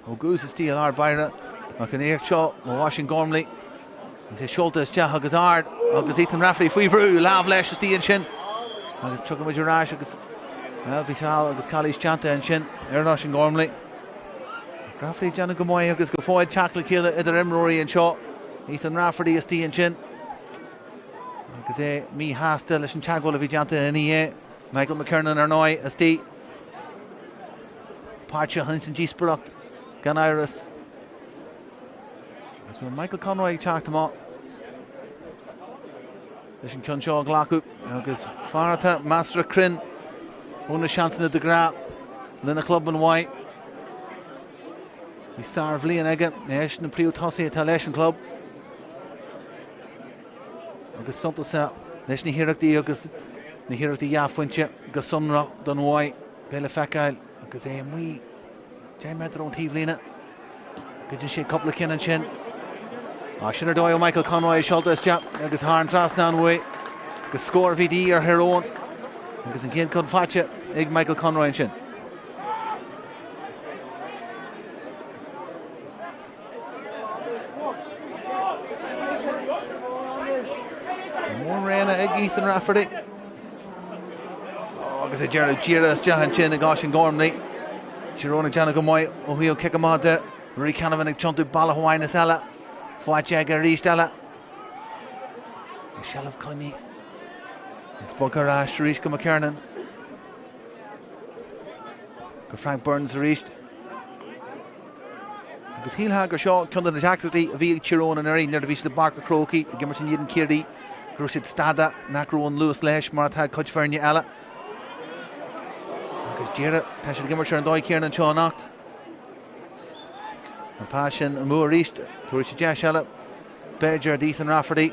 Oguz istigh i lár báire ach an iarracht seo ó Oisín Gormley. Agus é seolta isteach agus ard agus Ethan Rafferty faoi bhrú, lámh leis istigh ansin. Agus tiocfaidh muid ar ais agus bhuel, bhí feall agus calaois déanta ansin ar Oisín Gormley. Rafferty ag déanamh go maith agus go fóill teacht le chéile idir imreoirí anseo. Ethan Rafferty istigh ansin agus é míshásta leis an teagmháil a bhí déanta ina dhiaidh. Michael McKernan ar ndóigh istigh. Páirteach ins an díospóireacht gan amhras. Agus bhfuil Michael Conroy ag teacht amach leis an ceann seo a ghlacadh agus fear atá measartha cruinn ó na seansanna de ghnáth lena chlub an-mhaith. Bhí sárbhliain aige, eisean an príomh-tosaí atá leis an chlub. Agus suntasach leis na hiarrachtaí agus. Na hiarrachtaí dhá phointe go sonrach don Mhaigh, beidh le feiceáil agus é amuigh 10 méadar ón taobhlíne. Goideann sé cúpla ceann ansin. Á, sin ar dóigh ó Michael Conroy seolta isteach agus thar an trasnán uaidh agus scór a bhí de dhíth ar Thír Eoghain agus an chéad ceann faighte ag Michael Conroy ansin. Mórán réine ag Ethan Rafferty. Agus ag deireadh díreach isteach ansin ag Oisín Gormley. Tír Eoghain ag déanamh go maith ó thaobh cic amach de. Ruairí Canavan ag tiontú bealach amháin is eile. Faighte aige arís eile. Seilbh coinnithe. Agus bogtha ar ais arís go McKernan. Go Frank Burns arís. Agus shílfeá gur seo ceann de na deacrachtaí a bhí ag Tír Eoghain anuraidh nuair a bhí siad i bPáirc an Chrócaigh ag imirt in éadan Ciarraí, go raibh siad stadtha, nach raibh an luas leis mar atá ag cuid foirne eile. Agus díreach, tá siad ag imirt ar an dóigh chéanna anseo anocht. An pas sin amú arís, tabharfaidh sé deis eile, b'fhéidir, d'Ethan Rafferty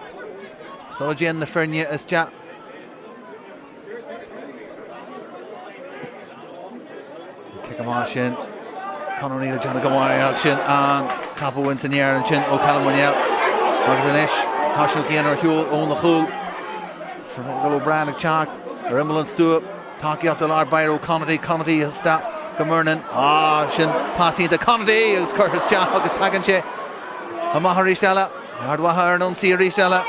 sula dtéann na foirne isteach. An cic amach sin, Conor O'Neill ag déanamh go maith ach sin an-cheapadh ins an aer ansin ó Callum O'Neill. Agus anois tá Oisín Ó Guinn ar shiúl óna chúl. Fergal O'Brien ag teacht ar imeall an stua. Tacaíocht i lár báire ó Conaty, Conaty isteach go Murnin. Ah, sin pas iontach Conaty agus curtha isteach agus tagann sé amach arís eile. Ard Mhacha ar an ionsaí arís eile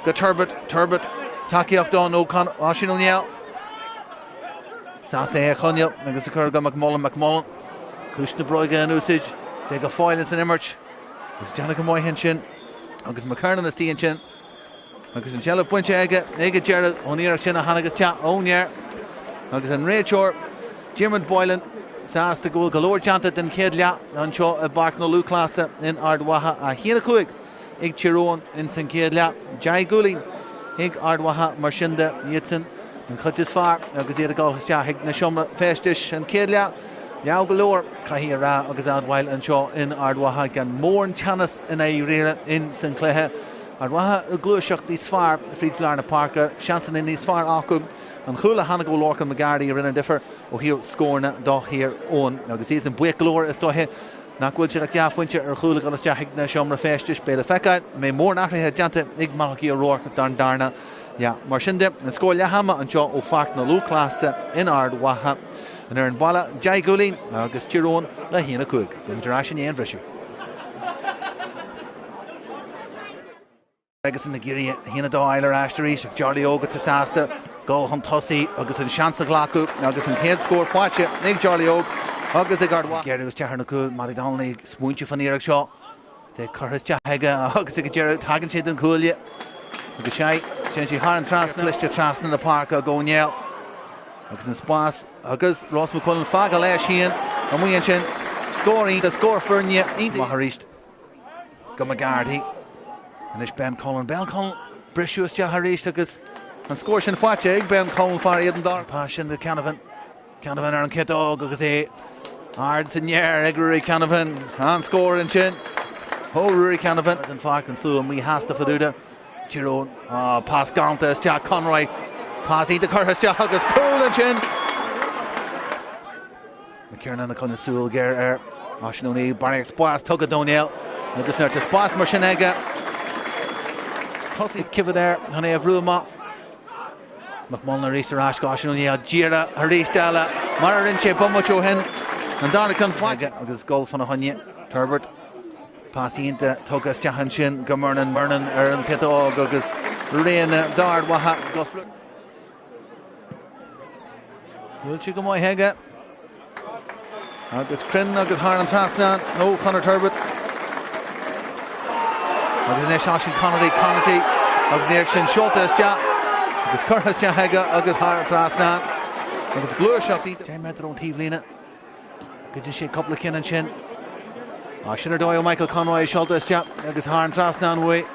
go Turbitt, Turbitt tacaíocht ann ó Oisín O'Neill. Sásta é a choinneáil agus a chur go McMullen, McMullen. Cúis na bróige in úsáid, é go fóill ins an imirt. Is déanamh go maith ansin agus McKernan istigh ansin. Agus an tseilbh bainte aige ag an deireadh ón iarracht sin a tháinig isteach ón aer. Agus an réiteoir, Diarmuid Boylan, sásta go bhfuil go leor déanta den chéad leath anseo i bPáirc na Lúthchleasa in Ard Mhacha. 1-5 ag Tír Eoghain ins an chéad leath. 10 gcúilín ag Ard Mhacha mar sin de, iadsan an chuid is fearr agus iad ag dul isteach chuig na seomra feistis. An chéad leath, leamh go leor, caithfidh a rá agus a admháil anseo in Ard Mhacha gan mórán teannas i ndáiríre ins an chluiche. Ard Mhacha ag gluaiseacht níos fearr fríd lár na páirce, seansanna níos fearr acu. An chúl a tháinig ó Lorcan McGarty a rinne an difear ó thaobh scóranna do Thír Eoghain agus iadsan buíoch go leor is dóiche nach bhfuil siad ach dhá phointe ar chúl ag dul isteach chuig na seomra feistis. Beidh le feiceáil an mbeidh mórán athruithe déanta ag Malachy O'Rourke don darna leath. Mar sin de, an scór leath ama anseo ó Pháirc na Lúthchleasa in Ard Mhacha. An fhoireann baile, 10 gcúilín agus Tír Eoghain le 1-5. Beimid ar ais i ndiaidh an bhriseadh. Agus ag iarraidh 1-2 a fháil ar ais arís ach Jarly Óg atá sásta dul chun tosaigh agus an seans a ghlacadh agus an chéad scór faighte ag Jarly Óg agus ag Ard Mhacha. Géarú isteach ar na cúil, Mattie Donnelly ag smaointiú faoin iarracht seo. Is é curtha isteach aige agus ag an deireadh tagann sé don chuaille agus sé, téann sé thar an trasnán, cliste trasna na páirce ag O'Neill agus an spás agus Ross McQuillan fágtha leis féin amuigh ansin. Scór iontach, scór foirne iontach. Maith arís go McGarty. Anois Ben Cullen. Ben Cullen briseadh isteach arís agus an scór sin faighte ag Ben Cullen fear Éadan Dara. Pas sin go Canavan. Canavan ar an ciotóg agus é ard san aer ag Ruairí Canavan. An scór ansin ó Ruairí Canavan. Den pháirc an slua míshásta fá dtaobh de. Tír Eoghain. Ah, pas galánta isteach Conroy. Pas iontach curtha isteach agus cúl ansin. McKiernan ag coinneáil súil ghéar ar Oisín O'Neill. Barraíocht spás tugtha d'O'Neill agus nuair atá spás mar sin aige tosaigh Kivett air chun é a bhrú amach. McMullen arís ar ais go Oisín O'Neill díreach arís eile mar a rinne sé bomaite ó shin. An darna ceann faighte agus goal fána choinne. Turbitt. Pas iontach tugtha isteach ansin go Murnin, Murnin ar an chiotóg agus Réanna d'Ard Mhacha go fliuch. Buailte go maith aige. Agus cruinn agus thar an trasnán ó Conor Turbitt. Agus anois Oisín Conaty, Conaty agus an iarracht sin seolta isteach agus curtha isteach aige agus thar an trasnán. Agus gluaiseacht iontach. 10 méadar ón taobhlíne. Goideann sé cúpla ceann ansin. Á, sin ar dóigh ó Michael Conroy seolta isteach agus thar an trasnán uaidh.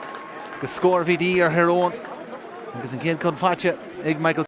Agus scór a bhí de dhíth ar Thír Eoghain. Agus an chéad ceann faighte ag Michael.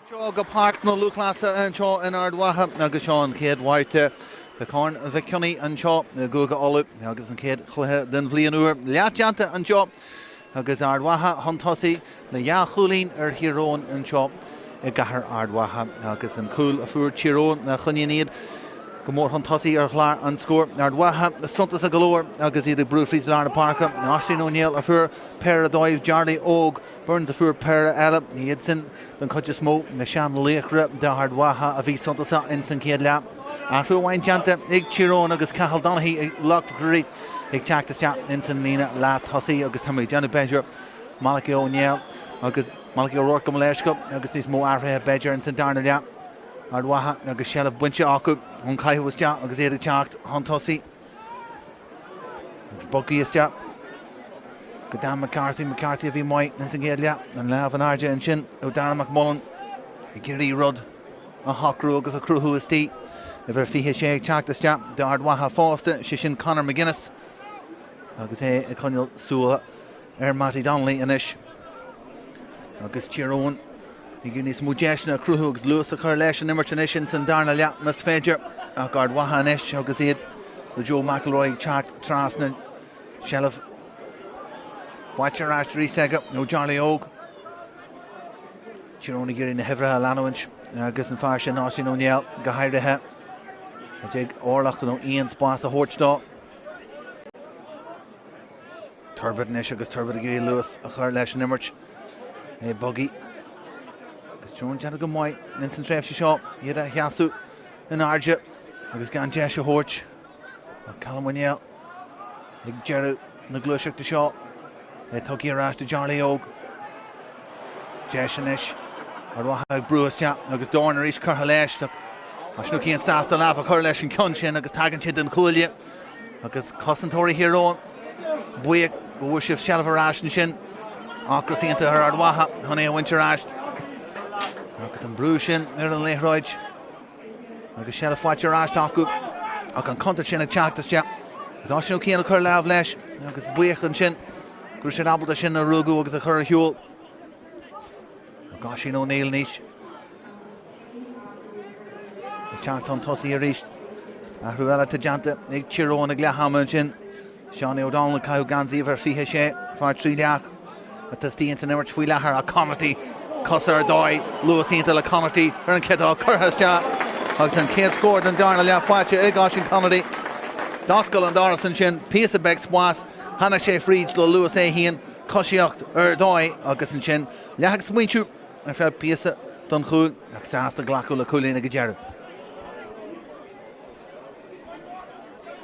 Seo go Páirc na Lúthchleasa anseo in Ard Mhacha agus seo an chéad bhabhta de Chorn Mhic Cionnaith anseo i gCúige Uladh agus an chéad chluiche den bhliain úr leath déanta anseo agus Ard Mhacha chun tosaigh le dhá chúilín ar Thír Eoghain anseo i gcathair Ard Mhacha agus an cúl a fuair Tír Eoghain a choinníonn iad go mór chun tosaigh ar chlár an scóir. Ard Mhacha suntasach go leor agus iad ag brú fríd lár na páirce. Oisín Ó Néill a fuair péire dóibh, Jarly Óg Burns a fuair péire eile. Iad sin den chuid is mó, na seanlaochra d'Ard Mhacha a bhí suntasach ins an chéad leath. Athrú amháin déanta ag Tír Eoghain agus Cathal Donaghy ag Loch McCreery ag teacht isteach ins an líne leath tosaigh agus tá mé ag déanamh b'fhéidir Malachy Ó Néill agus Malachy O'Rourke gabh mo leithscéal agus níos mó athruithe b'fhéidir ins an darna leath. Ard Mhacha agus seilbh bainte acu ón caitheamh isteach agus iad ag teacht chun tosaigh. Agus bogtha isteach go Dan McCarthy, McCarthy a bhí maith ins an gcéad leath, an lámh in airde ansin ó Darragh McMullen ag iarraidh rud a shocrú agus a chruthú istigh. Uimhir 26 ag teacht isteach d'Ard Mhacha fosta, sé sin Conor McGuinness agus é ag coinneáil súil ar Mattie Donnelly anois agus Tír Eoghain ag iarraidh níos mó deiseanna a chruthú agus luas a chur leis an imirt anois ins an darna leath más féidir ach Ard Mhacha anois agus iad le Joe McElroy ag teacht trasna seilbh faighte ar ais arís aige ó Jarly Óg. Tír Eoghain ag iarraidh na huimhreacha a leanúint agus an fear sin Oisín Ó Néill go háirithe a dtig orlach nó aon spás a thabhairt dó. Turbitt anois agus Turbitt ag iarraidh luas a chur leis an imirt. É bogtha agus Tír Eoghain déanamh go maith ins an tréimhse seo iad a sheasamh in airde agus gan deis a thabhairt ach Callum Ó Néill ag deireadh na gluaiseachta seo. É tugtha ar ais do Jarly Óg. Deis anois Ard Mhacha ag brú isteach agus dorn arís curtha leis. Oisín Ó Ciain sásta lámh a chur leis an ceann sin agus tagann sé den chuaille. Agus cosantóirí Thír Eoghain buíoch go bhfuair siad seilbh ar ais ansin. Ocras iontach ar Ard Mhacha chun é a bhaint ar ais. Agus an brú sin ar an liathróid. Agus seilbh faighte ar ais acu. Ach an contúirt sin ag teacht isteach. Agus Oisín Ó Ciain ag cur lámh leis agus buíoch ansin go raibh siad ábalta sin a ruaigeadh agus a chur ar shiúl. Ach Oisín O'Neill anois. Ag teacht chun tosaigh arís. Athrú eile atá déanta ag Tír Eoghain ag leath ama ansin. Seánie O'Donnell ag caitheamh geansaí uimhir 26, fear Trí Leac atá istigh ins an imirt faoi láthair ach Connarty, cosa ar dóigh, luas iontach le Connarty ar an ciotóg curtha isteach agus an chéad scór den darna leath faighte ag Oisín Connarty. D'oscail an doras ansin, píosa beag spáis, tháinig sé fríd le luas é féin, coisíocht ar dóigh agus ansin leath ag smaointiú ar feadh píosa don chúl ach sásta glacadh le cúilín ag an deireadh.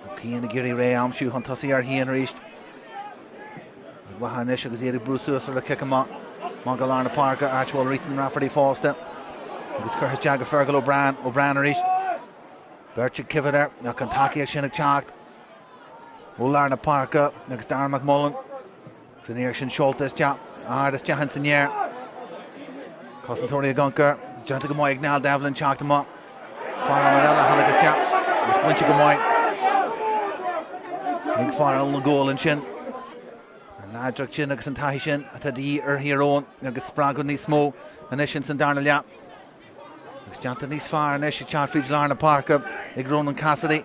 Ó Ciain ag iarraidh ré a aimsiú chun tosaigh air féin arís. Ard Mhacha anois agus iad ag brú suas ar a cic amach. Amach go lár na páirce, áit a bhfuil Ethan Rafferty fosta. Agus curtha isteach go Fergal O'Brien. O'Brien arís. Beirt ag coimhéad air ach an tacaíocht sin ag teacht ó lár na páirce agus Darren McMullen. San iarracht sin seolta isteach, ard isteach ins an aer. Cosantóirí ag amharc air, déanta go maith ag Niall Devlin teacht amach. Fear eile a tháinig isteach agus bainte go maith ag fear na gcúl ansin. An láidreacht sin agus an taithí sin atá de dhíth ar Thír Eoghain agus spreagadh níos mó anois ins an darna leath. Agus déanta níos fearr anois ag teacht fríd lár na páirce ag Ronan Cassidy.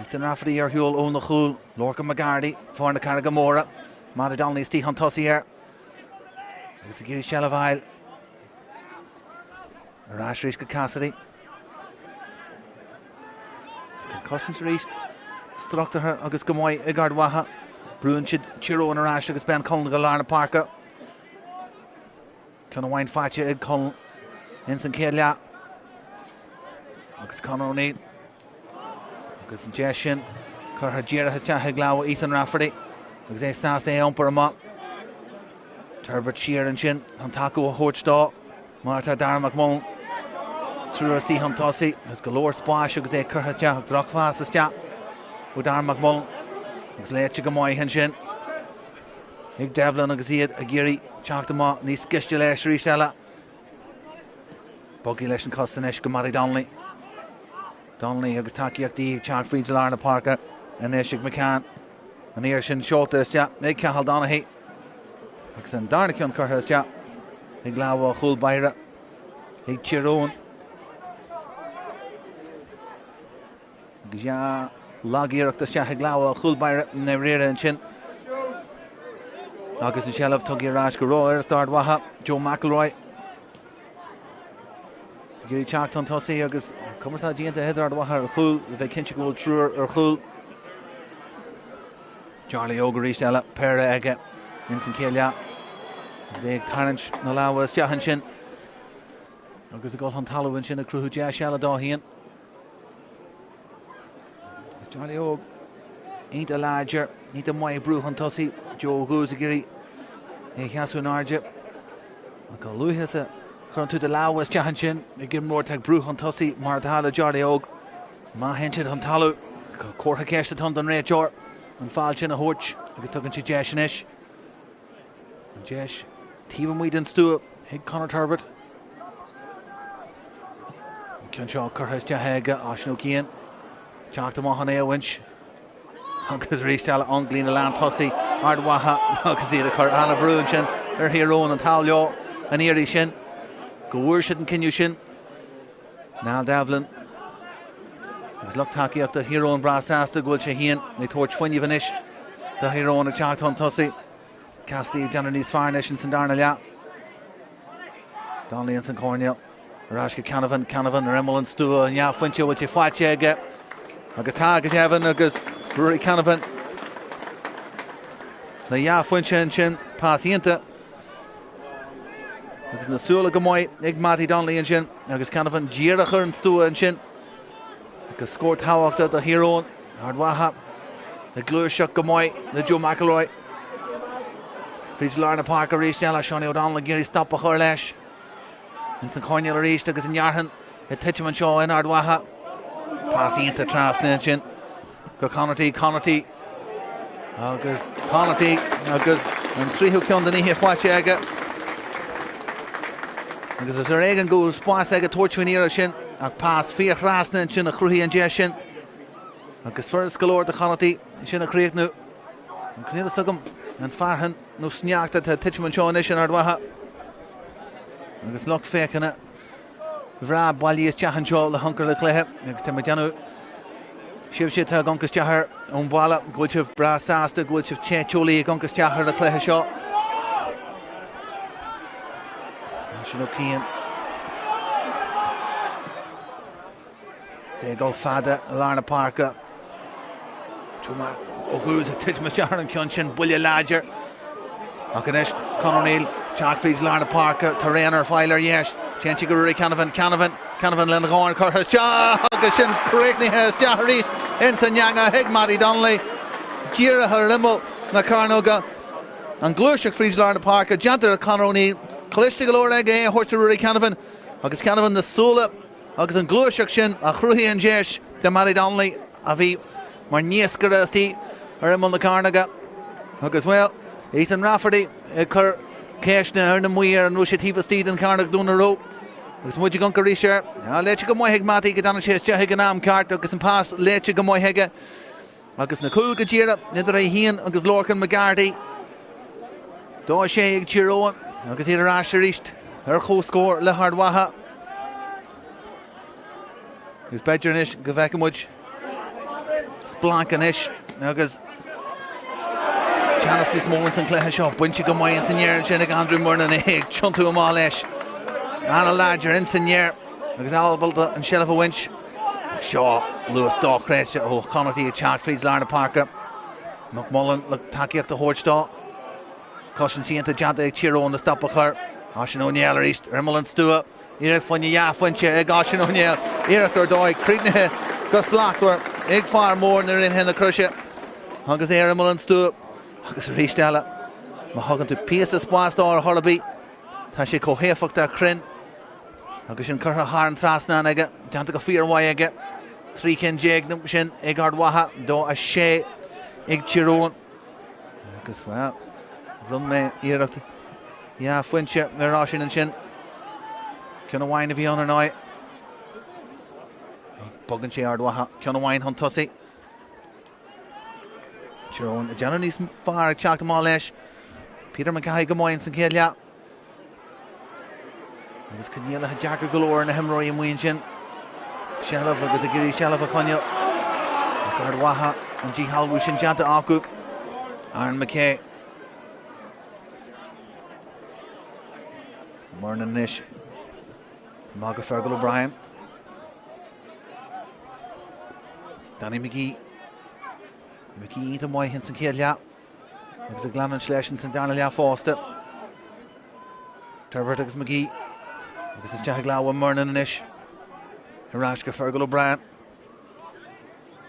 Ethan Rafferty ar shiúl óna chúl. Lorcan McGarty, fear na Carraige Móire. Mattie Donnelly istigh chun tosaigh air. Agus ag iarraidh seilbh a fháil. Ar ais arís go Cassidy. An cosaint arís struchtúrtha agus go maith ag Ard Mhacha. Brúnn siad Tír Eoghain ar ais agus Ben Cullen go lár na páirce. Ceann amháin faighte ag Cullen ins an chéad leath. Agus Conor O'Neill. Agus an deis sin curtha díreach isteach ag lámha Ethan Rafferty agus é sásta é a iompar amach. Turbitt siar ansin an tacú a thabhairt dó mar atá Darren McMullen. Triúr istigh chun tosaigh agus go leor spáis agus é curtha isteach ach drochphas isteach ó Darren McMullen agus léite go maith ansin ag Devlin agus iad ag iarraidh teacht amach níos gaiste leis arís eile. Bogtha leis an cos anois go Mattie Donnelly. Donnelly agus tacaíochtaí ag teacht fríd lár na páirce anois ag McCann. An iarracht sin seolta isteach ag Cathal Donaghy. Agus an darna ceann curtha isteach ag lámha chúl báire. ag Tír Eoghain. Agus dea-lagiarracht isteach ag lámha chúl báire na Ríona ansin. Agus an tseilbh tugtha ar ais go rófhurast d'Ard Mhacha, Joe McElroy. Ag iarraidh teacht chun tosaigh agus cumarsáid déanta idir Ard Mhacha ar chúl, le bheith cinnte go bhfuil triúr ar chúl. Jarly Óg arís eile, péire aige ins an chéad leath. Agus é ag tarraingt na lámha isteach ansin. Agus ag dul chun talamh ansin ag cruthú deis eile dó féin. Is Jarly Óg iontach láidir, iontach maith ag brú chun tosaigh. Joe Oguz ag iarraidh é a sheasamh in airde. Ach a luaithe is a chuireann tú do lámha isteach ansin ag imreoir atá ag brú chun tosaigh mar atá le Jarly Óg. Má théann siad chun talamh, comhartha ceiste atá ann don réiteoir an feall sin a thabhairt agus tugann sé deis anois. An deis taobh amuigh den stua ag Conor Turbitt. An ceann seo curtha isteach aige Oisín Ó Ciain. Teacht amach chun é a bhaint. Agus arís eile ón líne lántosaigh Ard Mhacha agus iad ag cur an-bhrú ansin ar Thír Eoghain an t-ádh leo an iarraidh sin go bhfuair siad an cinneadh sin. Niall Devlin agus lucht tacaíochta Thír Eoghain breá sásta go bhfuil sé féin ag tabhairt fuinnimh anois do Thír Eoghain ag teacht chun tosaigh. Cassidy ag déanamh níos fearr anois ins an darna leath. Donnelly ins an choirnéal. Ar ais go Canavan, Canavan ar imeall an stua, an dea-phointe bhfuil sé faighte aige. Agus tá go deimhin agus Ruairí Canavan le dea-phointe ansin, pas iontach. Agus na súile go maith ag Mattie Donnelly ansin agus Canavan díreach ar an stua ansin. Agus scór tábhachtach do Thír Eoghain, Ard Mhacha ag gluaiseacht go maith le Joe McElroy. Fríd lár na páirce arís eile, Seánie O'Donnell ag iarraidh stop a chur leis. Ins an choirnéal arís agus an fhearthainn ag titim anseo in Ard Mhacha. Pas iontach trasna ansin go Connarty, Connarty agus Connarty agus an tríú ceann den oíche faighte aige. Agus is ar éigean go bhfuil spás aige tabhairt faoin iarraidh sin ach pas fíorthrasna ansin a chruthaigh an deis sin. Agus furast go leor do Connarty sin a chríochnú. Agus níl fhios agam an fearthainn nó sneachta atá ag titim anseo anois in Ard Mhacha. Agus lucht féachana bhreá bailithe isteach anseo le hamharc ar an chluiche agus tá mé ag déanamh sibhse atá ag amharc isteach air ón bhaile go bhfuil sibh breá sásta go bhfuil sibh te teolaí ag amharc isteach ar an chluiche seo. Oisín Ó Ciain. É ag dul fada i lár na páirce. Joe Oguz ag titim isteach ar an ceann sin, buille láidir. Ach anois Conor O'Neill, teacht fríd lár na páirce, tá raon ar fáil ar dheis. Téann sé go Ruairí Canavan, Canavan, Canavan lena dhorn curtha isteach agus sin críochnaithe isteach arís ins an eangach ag Mattie Donnelly. Díreach ar imeall na cearnóige. An ghluaiseacht fríd lár na páirce déanta ag Conor O'Neill. Cliste go leor aige é a thabhairt do Ruairí Canavan agus Canavan na súile Agus an ghluaiseacht sin a chruthaigh an deis do Mattie Donnelly a bhí mar naoscaire istigh ar imeall na cearnóige. Agus, bhuel, Ethan Rafferty ag cur ceisteanna ar na maoir an raibh sé taobh istigh den chearnóg nó nach raibh. Agus muid ag amharc arís air. Léite go maith ag Mattie go dtáinig sé isteach ag an am ceart agus an pas léite go maith aige. Agus na cúil go díreach idir é féin agus Lorcan McGarty. 2-6 ag Tír Eoghain agus iad ar ais arís ar comhscór le hArd Mhacha. Agus b'fhéidir anois go bhfeicfidh muid splanc anois agus teannas níos mó ins an cluiche seo. Bainte go maith ins an aer ansin ag Andrew Murnin é ag tiontú amach leis. Ana-láidir ins an aer agus ábalta an seilbh a bhaint. Seo luas dochreidte ó Connarty ag teacht fríd lár na páirce. McMullen le tacaíocht a thabhairt dó. Cosaint iontach déanta ag Tír Eoghain le stop a chur. Oisín Ó Néill arís ar imeall an stua. Iarracht fá choinne dhea-phointe ag Oisín Ó Néill. Iarracht ar dóigh críochnaithe go slachtmhar ag fear mór na Rinne na Croise agus é ar imeall an stua. Agus arís eile, má thugann tú píosa spáis dó ar chor ar bith, tá sé chomh héifeachtach cruinn. Agus sin curtha thar an trasnán aige, déanta go fíormhaith aige. 13 cinn sin ag Ard Mhacha, 2 6 ag Tír Eoghain. Agus, bhuel, bhronn mé iarracht dhea-phointe ar Oisín ansin. Ceann amháin a bhí ann ar ndóigh. Bogann sé Ard Mhacha, ceann amháin chun tosaigh. Tír Eoghain ag déanamh níos fearr ag teacht amach leis. Peter McCahey go maith ins an chéad leath. Agus coinníollacha deacair go leor ar na himreoirí amuigh ansin. Seilbh agus ag iarraidh seilbh a choinneáil. Ach Ard Mhacha an díshealbhú sin déanta acu. Aaron McKay. Murnin anois. Amach go Fergal O'Brien. Danny McGee. McGee iontach maith ins an chéad leath agus ag leanúint leis ins an darna leath fosta. Turbert agus McGee agus isteach i lámha Murnin anois. Ar ais go Fergal O'Brien.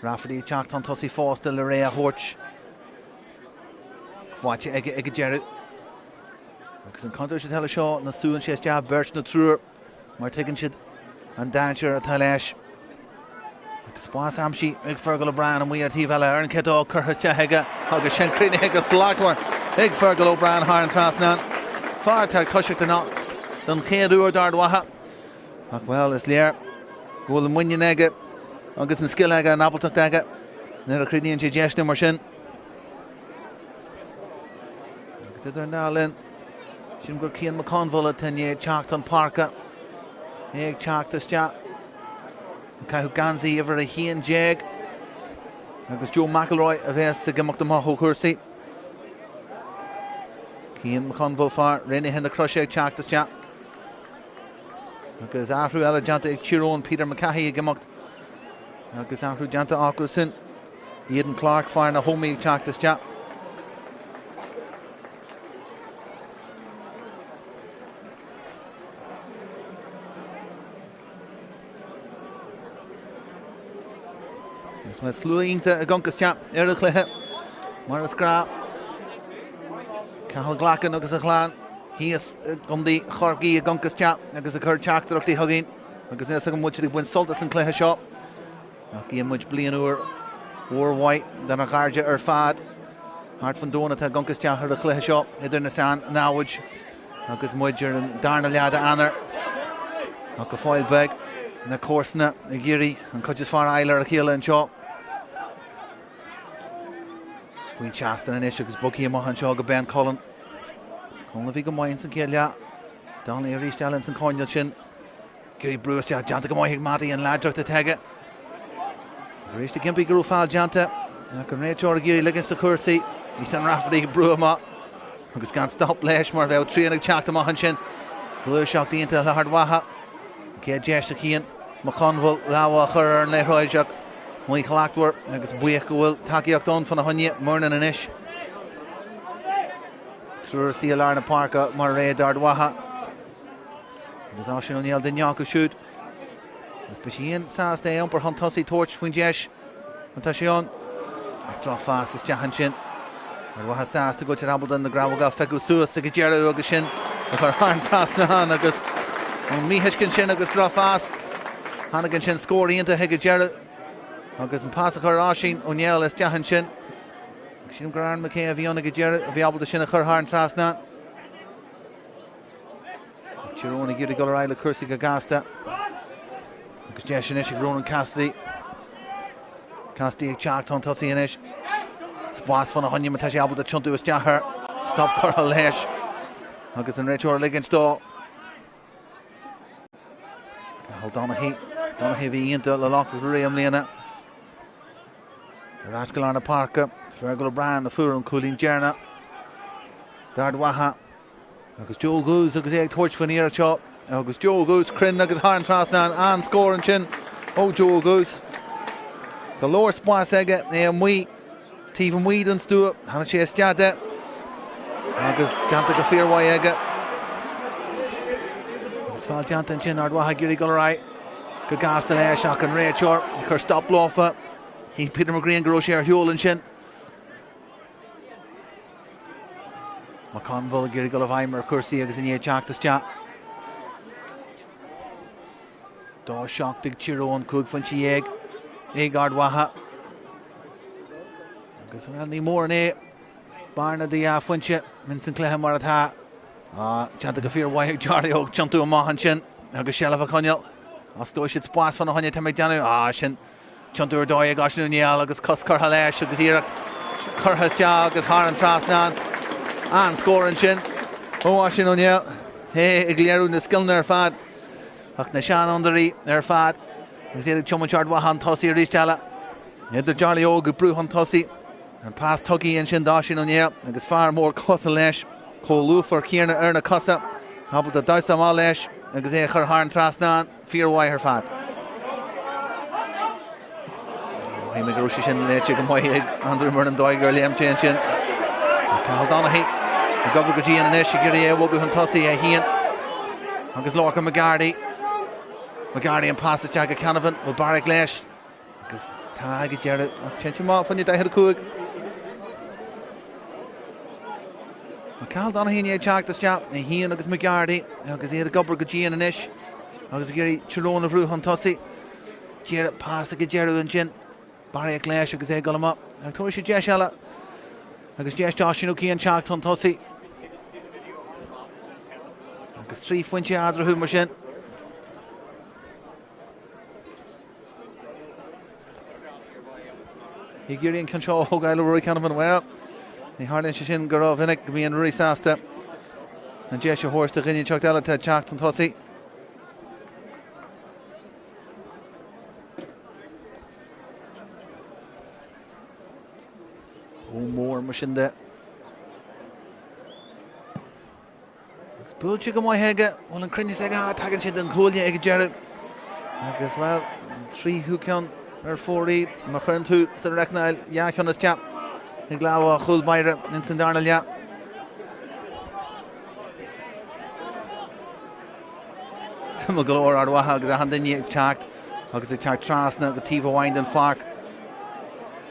Rafferty ag teacht chun tosaigh fosta le ré a thabhairt. Faighte aige ag an deireadh. Agus an contúirt atá leis seo ná súann sé isteach beirt nó triúr mar tuigeann siad an dainséar atá leis. Agus spás aimsithe ag Fergal O'Brien amuigh ar taobh eile ar an ciotóg curtha isteach aige agus sin críochnaithe go slachtmhar ag Fergal O'Brien thar an trasnán. Fear atá ag toiseacht anocht don chéad uair d'Ard Mhacha. Ach bhuel, is léir go bhfuil an muinín aige agus an scil aige, an ábaltacht aige nuair a chríochnaíonn sé deiseanna mar sin. Agus idir an dá linn, sílim gur Cian McConville atá i ndiaidh teacht chun páirce. É ag teacht isteach. Ag caitheamh geansaí uimhir 11. Agus Joe McElroy a bheas ag imeacht amach ó chúrsaí. Cian McConville fear Raonaithe na Croise ag teacht isteach. Agus athrú eile déanta ag Tír Eoghain, Peter McCahey ag imeacht. Agus athrú déanta acu sin. Aidan Clarke, fear na hÓmaí ag teacht isteach. Tá slua iontach ag amharc isteach ar an chluiche mar is gnách. Cathal Glackin agus a chlann thíos i gContae Chorcaí ag amharc isteach agus ag cur teachtaireachtaí chugainn agus níl a fhios agam an bhfuil siad ag baint sult as an chluiche seo. Ach guíonn muid bliain úr mhór mhaith dár gcairde ar fad thart fan domhan atá ag amharc isteach ar an chluiche seo idir na sean-namhaid agus muid ar an darna leath d'Eanáir. Ach go fóill beidh na comharsana ag iarraidh an chuid is fearr a fháil ar a chéile anseo. Faoin seastán anois agus bogtha amach anseo go Ben Cullen. Cullen a bhí go maith ins an chéad leath. Donnelly arís eile ins an choirnéal sin. Ag iarraidh brú isteach déanta go maith ag Mattie an láidreacht atá aige. Arís ag impí go raibh feall déanta ach an réiteoir ag iarraidh ligint do chúrsaí. Ethan Rafferty ag brú amach agus gan stop leis mar bheadh trian ag teacht amach ansin. Gluaiseacht iontach le hArd Mhacha. An chéad deis do Chian McConville lámh a chur ar an liathróid ach míshlachtmhar agus buíoch go bhfuil tacaíocht ann fána choinne. Murnin anois. Triúr istigh i lár na páirce mar réidh d'Ard Mhacha. Agus Oisín Ó Néill duine acu siúd. Agus beidh sé féin sásta é a iompar chun tosaigh tabhairt faoin deis má tá sé ann. Ach drochphas isteach ansin. Ard Mhacha sásta go bhfuil siad ábalta na grabhóga a phiocadh suas ag an deireadh agus sin a chur thar an trasnán agus an míthuiscint sin agus drochphas. Tháinig ansin scór iontach ag an deireadh agus an pas a chur Oisín Ó Néill isteach ansin. Sílim gur Aaron McKay a bhí ann ag an deireadh a bhí ábalta sin a chur thar an trasnán. Tír Eoghain ag iarraidh dul ar aghaidh le cúrsaí go gasta. Agus deis anois ag Ronan Cassidy. Cassidy ag teacht chun tosaigh anois. Spás fána choinne má tá sé ábalta tiontú isteach air. Stop curtha leis. Agus an réiteoir ag ligint dó. Cathal Donaghy. Donaghy a bhí iontach le lucht Ruairí i mbliana. Ar ais go lár na páirce. Fergal O'Brien a fuair an cúilín deireanach. D'Ard Mhacha. Agus Joe Goose agus é ag tabhairt faoin iarracht seo. Agus Joe Goose cruinn agus thar an trasnán. An-scór ansin ó Joe Goose. Go leor spáis aige, é amuigh taobh amuigh den stua. Tháinig sé isteach de agus déanta go fíormhaith aige. Agus feall déanta ansin, Ard Mhacha ag iarraidh dul ar aghaidh go gasta leis ach an réiteoir ag cur stop leofa. Shíl Peter McGreen go raibh sé ar shiúl ansin. McConville ag iarraidh dul i bhfeidhm ar chúrsaí agus i ndiaidh teacht isteach. 2-7 ag Tír Eoghain, 15 phointe ag Ard Mhacha. Agus bhuel, ní mór an é bearna de dhá phointe ins an cluiche mar atá. Déanta go fíormhaith ag Charlie Óg tiontú amach ansin agus seilbh a choinneáil. Osclóidh siad spás fána choinne, tá mé ag déanamh. Ah, sin Tiontú ar dóigh ag Oisín Ó Néill agus cos curtha leis agus iarracht curtha isteach agus thar an trasnán. An-scór ansin ó Oisín Ó Néill. É ag léiriú na scileanna ar fad ach na seanfhondúirí ar fad agus iad ag tiomáint Ard Mhacha chun tosaigh arís eile. Idir Charlie Óg ag brú chun tosaigh, an pas tugtha ansin d'Oisín Ó Néill agus fear mór cosa leis, chomh lúfar céanna ar na cosa, ábalta damhsa amach leis agus é a chur thar an trasnán. Fíormhaith ar fad. Shíl mé go raibh sé sin léite go maith ag Andrew Murnin dóigh gur léim sé ansin. Cathal Donaghy ag obair go dian anois ag iarraidh é a bhogadh chun tosaigh é féin agus Lorcan McGarty. McGarty an pas isteach go Canavan, bhfuil Barrick leis agus tá ag an deireadh ach téann sé amach fá choinne 45. Cathal Donaghy i ndiaidh teacht isteach, é féin agus McGarty agus iad ag obair go dian anois agus ag iarraidh Tyrone a bhrú chun tosaigh. Deireadh pas ag an deireadh ansin. Barraíocht leis agus é ag dul amach. Ach tabharfaidh sé deis eile agus deis d'Oisín Ó Ciain teacht chun tosaigh. Agus 3 phointe eadarthu mar sin. Ag iarraidh an ceann seo a thógáil ó Rory Canavan. Bhuel, ní tharlaíonn sé sin go rómhinic go mbíonn Rory sásta an deis a thabhairt do dhuine inteacht eile atá ag teacht chun tosaigh. Ó mór mar sin de. Buailte go maith aige, bhfuil an cruinneas aige, ah, tagann sé den gcuaille ag an deireadh. Agus, bhuel, an tríú ceann ar fóraoil, má chuireann tú sa reicneáil dhá cheann isteach ag lámha chúl báire ins an darna leath. Suimiúil go leor Ard Mhacha agus achan duine ag teacht agus ag teacht trasna go taobh amháin den pháirc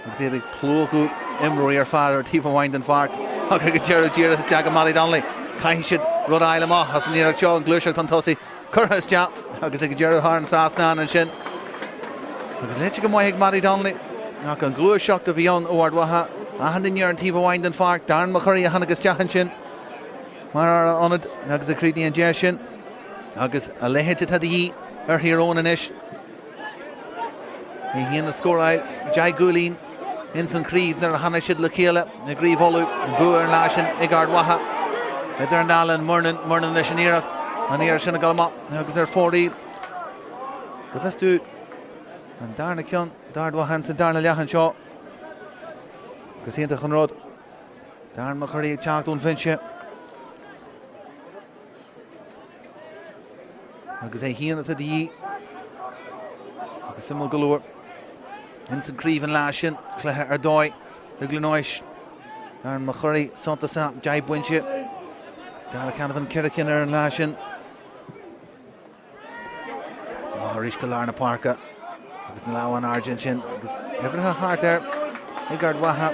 agus iad ag plúchadh imreoirí ar fad ar taobh amháin den pháirc ach ag an deireadh díreach isteach go Mattie Donnelly. Caithfidh siad rud a fháil amach as an iarracht seo, an ghluaiseacht chun tosaigh curtha isteach agus ag an deireadh thar an trasnán ansin. Agus léite go maith ag Mattie Donnelly ach an ghluaiseacht a bhí ann ó Ard Mhacha, achan duine ar an taobh amháin den pháirc, Darren McCurry a tháinig isteach ansin mar fhear ionaid agus a chríochnaigh an deis sin. Agus a leithéid atá de dhíth ar Thír Eoghain anois. É féin a scóráil 10 gcúilín ins an chraobh nuair a tháinig siad le chéile i gCraobh Uladh. An bua ar an lá sin ag Ard Mhacha. Idir an dá linn, Murnin, Murnin leis an iarracht, an iarracht sin ag dul amach agus ar fóraoil. Go bhfios domh, an darna ceann d'Ard Mhacha ins an darna leath anseo. Agus iontach an rud. Darren McCurry ag teacht ón bhinse. Agus é féin atá de dhíth. Agus suimiúil go leor. Ins an craobh an lá sin, cluiche ar dóigh i gCluain Eois. Darren McCurry suntasach, 10 bpointe. Darragh Canavan 4 cinn ar an lá sin. Amach arís go lár na páirce agus na lámha in airde ansin agus uimhreacha thart air ag Ard Mhacha.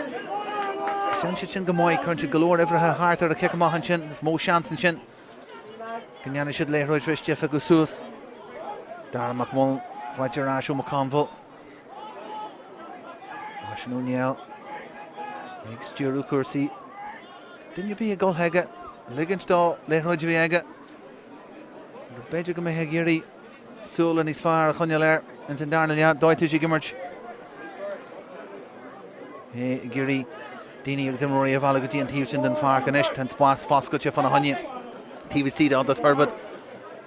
Déanann siad sin go maith, cuireann siad go leor uimhreacha thart ar a chic amach ansin, is mó seans ansin go ndéanfaidh siad liathróid bhriste a phiocadh suas. Darragh McMullen faighte ar ais ó McConville. Oisín Ó Néill ag stiúradh cúrsaí. Duine ar bith ag dul chuige, ligint dó liathróid a bheith aige. Agus b'fhéidir go mbeidh ag iarraidh súile níos fearr a choinneáil air ins an darna leath. Dóigh ag imirt. É ag iarraidh daoine agus imreoirí a mhealladh go dtí an taobh sin den pháirc anois. Tá an spás foscailte fána choinne. Taobh istigh de Turbat.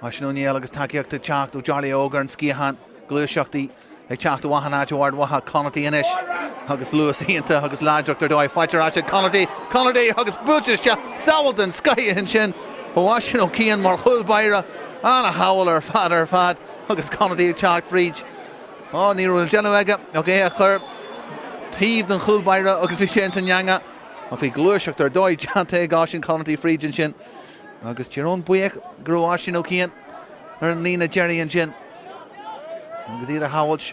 Oisín Ó Néill agus tacaíocht ag teacht ó Charlie Óg ar an sciathán. Gluaiseachtaí Ag teacht ó achan áit ó Ard Mhacha, Connarty anois agus luas iontach agus láidreacht ar dóigh. Faighte ar ais ag Connarty, Connarty agus buailte isteach, sábháil den scoith ansin ó Oisín Ó Ciain mar chúl báire. Ana-shábháil ar fad ar fad agus Connarty ag teacht fríd. Ó, ní raibh le déanamh aige ach é a chur taobh den chúl báire agus bhí sé ins an eangach. Ach bhí gluaiseacht ar dóigh déanta ag Oisín Connarty fríd ansin agus Tír Eoghain buíoch go raibh Oisín Ó Ciain ar an líne deiridh ansin. Agus iad a shábháilt.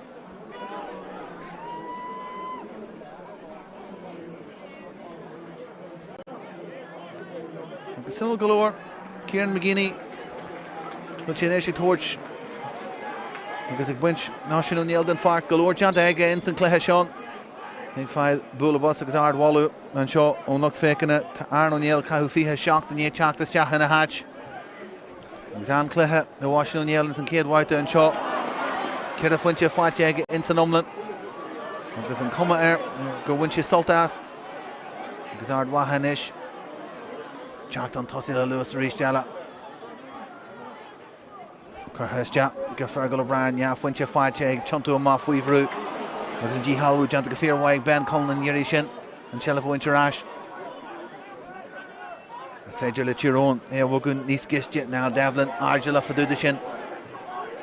Agus suimiúil go leor, Kieran McGeeney, bhfuil sé anois ag tabhairt agus ag baint Oisín Ó Néill den pháirc go leor déanta aige ins an cluiche seo. Ag fáil bualadh bos agus ardmholadh anseo ón lucht féachana. Tá Aaron Ó Néill caitheamh 27 i ndiaidh teacht isteach ina háit. Agus an-chluiche ó Oisín Ó Néill ins an chéad bhabhta anseo. 4 phointe faighte aige ins an iomlán. Agus an cuma air gur bhain sé sult as. Agus Ard Mhacha anois. Teacht chun tosaigh le luas arís eile. Curtha isteach go Fergal O'Brien, dhá phointe faighte ag tiontú amach faoi bhrú agus an díshealbhú déanta go fíormhaith ag Ben Cullen an iarraidh sin, an tseilbh a bhaint ar ais. Is féidir le Tír Eoghain é a bhogadh níos gaiste, Niall Devlin, airdeallach fá dtaobh de sin.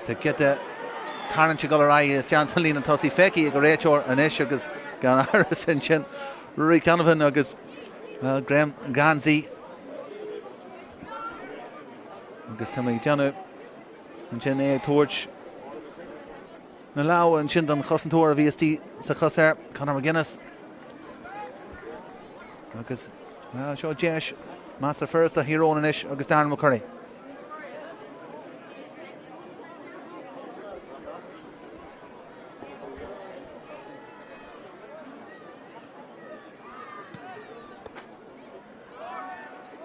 Tá giota tarraingt ag dul ar aghaidh isteach sa líne tosaigh feicthe ag an réiteoir anois agus gan amhras ansin Ruairí Canavan agus greim geansaí agus tá mé ag déanamh ansin é ag tabhairt na lámha ansin don chosantóir a bhí istigh sa chos air, Conor McGuinness. Agus seo deis measartha furasta do Thír Eoghain anois agus Darren McCurry.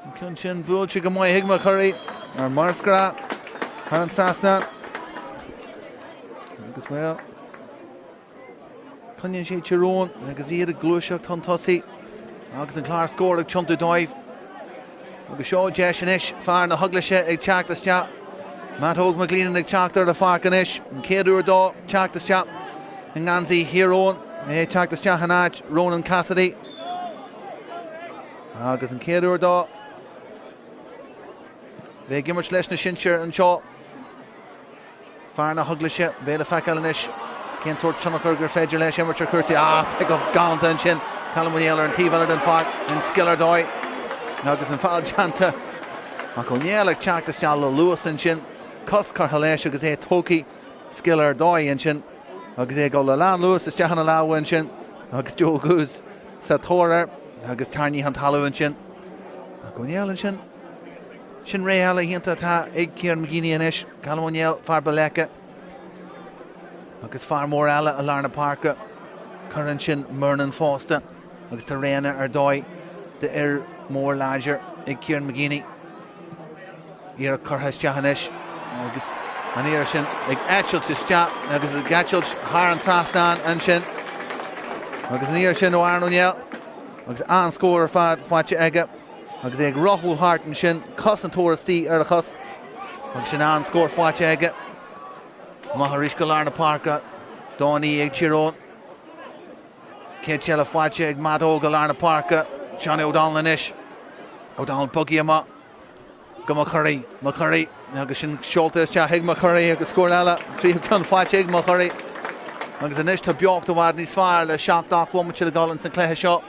An ceann sin buailte go maith ag McCurry ar mearscraith thar an trasnán. Agus bhuel, coinníonn sé Tír Eoghain agus iad ag gluaiseacht chun tosaigh agus an clár scór ag tiontú dóibh. Agus seo deis anois, fear na hEaglaise ag teacht isteach. Matt Óg McGleenan ag teacht ar an pháirc anois, an chéad uair dó teacht isteach i ngeansaí Thír Eoghain, é ag teacht isteach in áit Ronan Cassidy. Agus an chéad uair dó bheith ag imirt leis na sinsir anseo. Fear na hEaglaise, beidh le feiceáil anois cén sórt tionchar gur féidir leis imirt ar chúrsaí. Ah, pick-up galánta ansin. Colm Ó Néill ar an taobh eile den pháirc, an scil ar dóigh agus an feall déanta. Ach Ó Néill ag teacht isteach le luas ansin, cos curtha leis agus é tógtha, scil ar dóigh ansin agus é ag dul le lán luas isteach ina lámha ansin agus Joe Goose sa tóir air agus tarraingthe chun talún ansin. Ach Ó Néill ansin. Sin rogha eile iontach atá ag Kieran McGeeney anois, Colm Ó Néill, fear Baleka agus fear mór eile i lár na páirce. Cuireann sin Murnin fosta agus tá roghanna ar dóigh d'fhir mór láidir ag Kieran McGeeney. Iarracht curtha isteach anois agus an iarracht sin ag eitilt isteach agus ag eitilt thar an trasnán ansin. Agus an iarracht sin ó Aaron Ó Néill agus an-scór ar fad faighte aige. Agus é ag rothlú thart ansin, cosantóir istigh ar a chos agus sin an-scór faighte aige. Amach arís go lár na páirce, Donie ag Tír Eoghain. Céad seilbh faighte ag Matt Óg i lár na páirce. Seanie O'Donnell anois. O'Donnell bogtha amach go McCurry. McCurry agus sin seolta isteach ag McCurry agus scór eile. Tríú ceann faighte ag McCurry. Agus anois tá beocht i bhfad níos fearr le 7 8 bhomaite le dul ins an cluiche seo.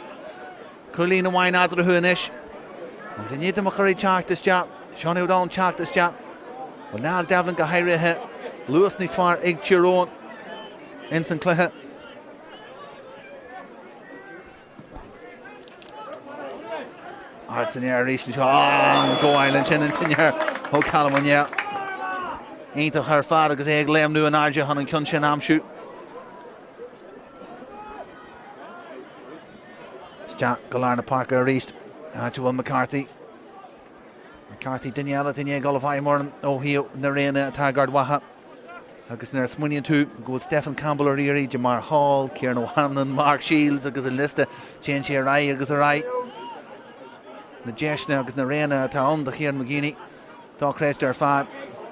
Cúilín amháin eadarthu anois agus i ndiaidh do McCurry teacht isteach, Seanie O'Donnell teacht isteach, bhuel Niall Devlin go háirithe, luas níos fearr ag Tír Eoghain ins an cluiche. Ard san aer arís anseo, an gabháil ansin ins an aer ó Callum Ó Néill. Iontach ar fad agus é ag léimniú in airde chun an ceann sin a aimsiú. Isteach go lár na páirce arís, áit a bhfuil McCarthy. McCarthy duine eile atá i ndiaidh dul i bhfeidhm orm ó thaobh na roghanna atá ag Ard Mhacha. Agus nuair a smaoiníonn tú go bhfuil Stephen Campbell ar iarraidh, Jamar Hall, Kieran O'Hanlon, Mark Shields agus an liosta, téann sé ar aghaidh agus ar aghaidh. Na deiseanna agus na roghanna atá ann do Kieran McGeeney, dochreidte ar fad.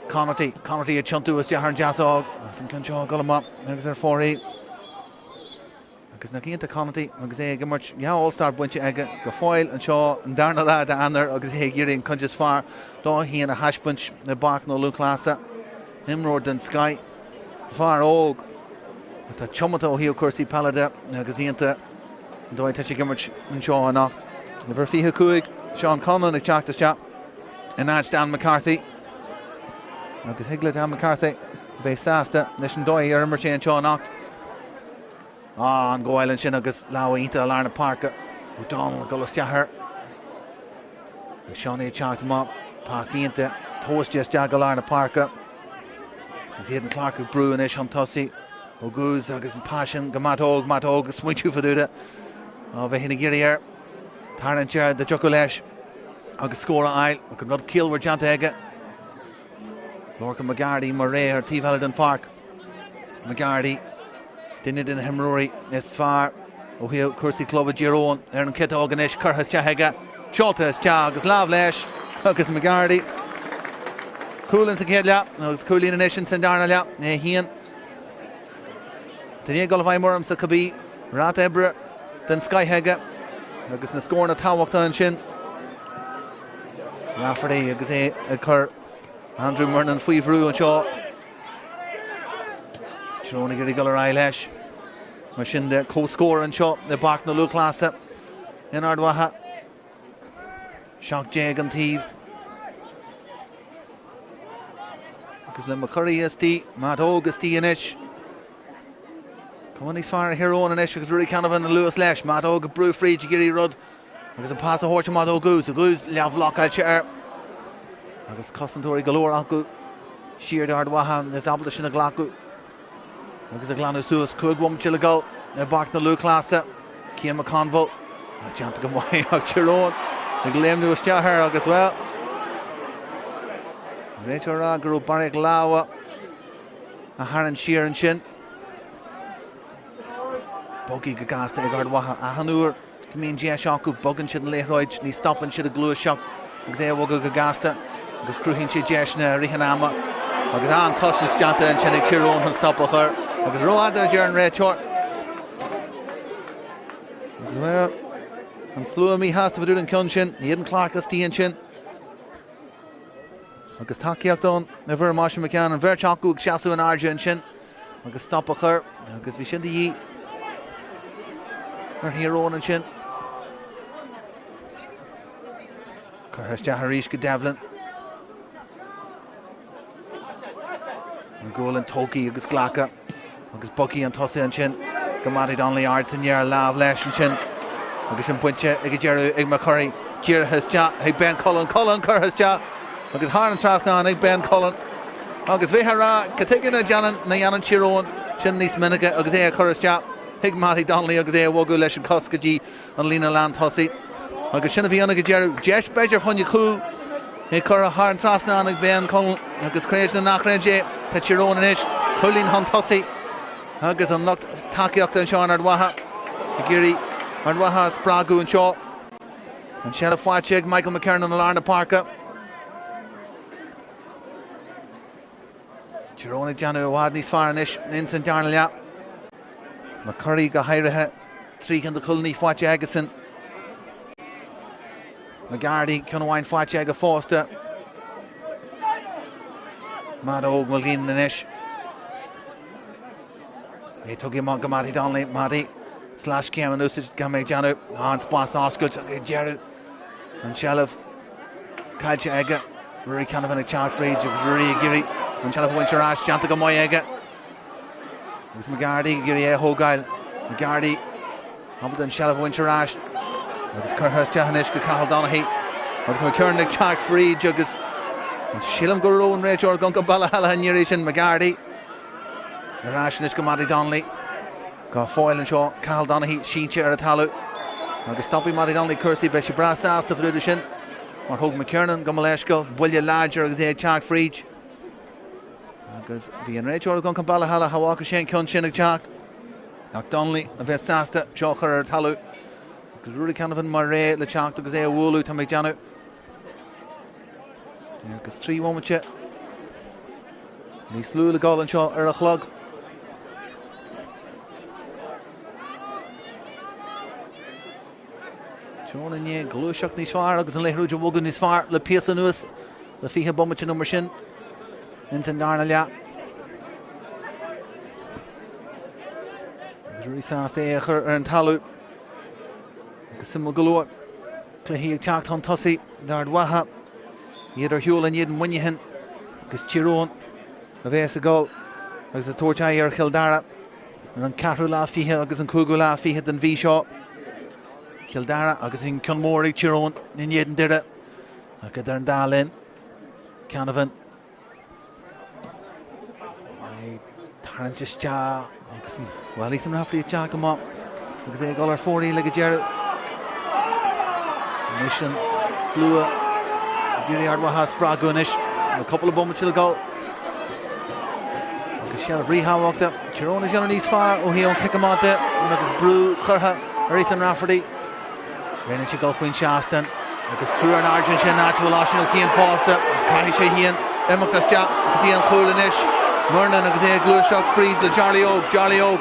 Connarty, Connarty ag tiontú isteach ar an deasóg agus an ceann seo ag dul amach agus ar fóraoil. Agus nach iontach Connarty agus é ag imirt, dhá All-Star bainte aige go fóill anseo an darna lá d'Eanáir agus é ag iarraidh an chuid is fearr dó féin a thaispeáint i bPáirc na Lúthchleasa. Imreoir den scoith, fear óg atá tiomanta ó thaobh cúrsaí peile de agus iontach an dóigh atá sé ag imirt anseo anocht. Uimhir 25, Seán Conlon ag teacht isteach in áit Dan McCarthy agus thig le Dan McCarthy bheith sásta leis an dóigh ar imir sé anseo anocht. Ah, an gabháil ansin agus lámha iontach i lár na páirce. O'Donnell ag dul isteach air. Agus Seánie ag teacht amach. Pas iontach. Tomhaiste isteach go lár na páirce. Agus Aidan Clarke ag brú anois chun tosaigh. Oguz agus an pas sin go Matt Óg. Matt Óg ag smaointiú fá dtaobh de. Á bheith ag iarraidh air. Tarraingt air dá dtiocfadh leis. Agus scór a fháil. Ach an rud ciallmhar déanta aige. Lorcan McGarty mar rogha ar taobh eile den pháirc. McGarty, duine de na himreoirí is fearr ó thaobh cúrsaí club i dTír Eoghain ar an chiotóg anois, curtha isteach aige, seolta isteach agus lámh leis agus McGarty. Cúl ins an chéad leath agus cúilín anois ins an darna leath. É 1. Duine ag dul i bhfeidhm ormsa cibé. Ráta oibre den scoith aige agus na scóranna tábhachtacha ansin. Rafferty agus é ag cur Andrew Murnin faoi bhrú anseo. Tyrone ag iarraidh dul ar aghaidh leis. Mar sin de, comhscór anseo i bPáirc na Lúthchleasa in Ard Mhacha. 17 an taobh. Agus le McCurry istigh, Matt Óg istigh anois. Cuma níos fearr ar Thír Eoghain anois agus Ruairí Canavan anuas leis. Matt Óg ag brú fríd ag iarraidh rud agus an pas a thabhairt amach do Oguz. Oguz leathbhlocáilte air. Agus cosantóirí go leor acu siar d'Ard Mhacha is ábalta sin a ghlacadh. Agus a ghlanadh suas. 5 bhomaite le dul i bPáirc na Lúthchleasa. Cian McConville. Déanta go maith ach Tír Eoghain ag léimniú isteach air agus, bhuel, an réiteoir ag rá go raibh barraíocht lámha á tharraingt siar ansin. Bogtha go gasta ag Ard Mhacha achan uair. Go mbíonn deis acu, bogann siad an liathróid, ní stopann siad ag gluaiseacht agus é a bhogadh go gasta agus cruthaíonn siad deiseanna i rith an ama agus an-chosaint déanta ansin ag Tír Eoghain chun stop a chur agus rófhada a deir an réiteoir. Agus bhuel, an slua míshásta fá dtaobh den cheann sin, Aidan Clarke istigh ansin. Agus tacaíocht ann i bhfoirm Oisín McCann, an bheirt acu ag seasamh in airde ansin agus stop a chur agus bhí sin de dhíth ar Thír Eoghain ansin. Curtha isteach arís go Devlin. An gualainn tógtha agus glactha. Agus bogfaidh an tosaí ansin go Mattie Donnelly ard san aer, lámh leis ansin agus sin bainte ag an deireadh ag McCurry. Dírithe isteach chuig Ben Cullen. Cullen curtha isteach agus thar an trasnán ag Ben Cullen. Agus bheifeá ag rá cad chuige nach ndéanann Tír Eoghain sin níos minice agus é a chur isteach chuig Mattie Donnelly agus é a bhogadh leis an chos go dtí an líne lántosaigh. Agus sin a bhí ann ag an deireadh. Deis b'fhéidir fá choinne cúl. É curtha thar an trasnán ag Ben Cullen agus creid nó ná creid é, tá Tír Eoghain anois cúilín chun tosaigh agus an lucht tacaíochta anseo in Ard Mhacha ag iarraidh Ard Mhacha a spreagadh anseo. An seilbh faighte ag Michael McKernan i lár na páirce. Tír Eoghain ag déanamh i bhfad níos fearr anois ins an darna leath. McCurry go háirithe, 3 cheann de chúilíní faighte aigesan. McGarty, ceann amháin faighte aige fosta. Matt Óg Mulheenan anois. É tugtha amach go Mattie Donnelly. Mattie, sleaschéim in úsáid gan mé ag déanamh. An spás oscailte ag deireadh an tseilbh. Caillte aige. Ruairí Canavan ag teacht fríd agus Ruairí ag iarraidh an tseilbh a bhaint ar ais. Déanta go maith aige. Agus McGarty ag iarraidh é a thógáil. McGarty ábalta an tseilbh a bhaint ar ais. Agus curtha isteach anois go Cathal Donaghy. Agus McKernan ag teacht fríd agus sílim go raibh an réiteoir ag dul an bealach eile an iarraidh sin McGarty. Ar ais anois go Mattie Donnelly. Go fóill anseo Cathal Donaghy sínte ar an talamh agus stopfaidh Mattie Donnelly cúrsaí. Beidh sé breá sásta fá dtaobh de sin mar thóg McKiernan gabh mo leithscéal buille láidir agus é ag teacht fríd. Agus bhí an réiteoir ag dul an bealach eile, cha bhfaca sé an ceann sin ag teacht. Ach Donnelly a bheas sásta seo a chur ar an talamh. Agus Ruairí Canavan mar réidh le teacht agus é a bhualadh, tá mé ag déanamh. Agus 3 bhomaite níos lú le dul anseo ar an chlog. Tír Eoghain i ndiaidh gluaiseacht níos fearr agus an liathróid a bhogadh níos fearr le píosa anuas le 20 bomaite nó mar sin ins an darna leath. Agus Ruairí sásta é a chur ar an talamh. Agus suimiúil go leor, cluichí ag teacht chun tosaigh d'Ard Mhacha, iad ar shiúl in éadan Mhuineacháin agus Tír Eoghain a bheas ag dul agus ag tabhairt aghaidh ar Chill Dara ar an ceathrú lá fiche agus an cúigiú lá fiche den mhí seo. Cill Dara agus an ceann mór ag Tír Eoghain in éadan Doire ach idir an dá linn, Canavan. Ag tarraingt isteach agus an, bhuel, Ethan Rafferty ag teacht amach agus é ag dul ar fóraoil ag an deireadh. Anois an slua ag iarraidh Ard Mhacha a spreagadh anois. Na cúpla bomaite le dul. Agus seilbh ríthábhachtach. Tír Eoghain ag déanamh níos fearr ó thaobh an chic amach de agus brú curtha ar Ethan Rafferty. Rinne sé dul faoin seastán agus triúr in airde ansin áit a bhfuil Oisín Ó Ciain fosta. Caithfidh sé féin. Imeacht isteach go dtí an chúl anois. Murnin agus é ag gluaiseacht fríd le Jarly Óg. Jarly Óg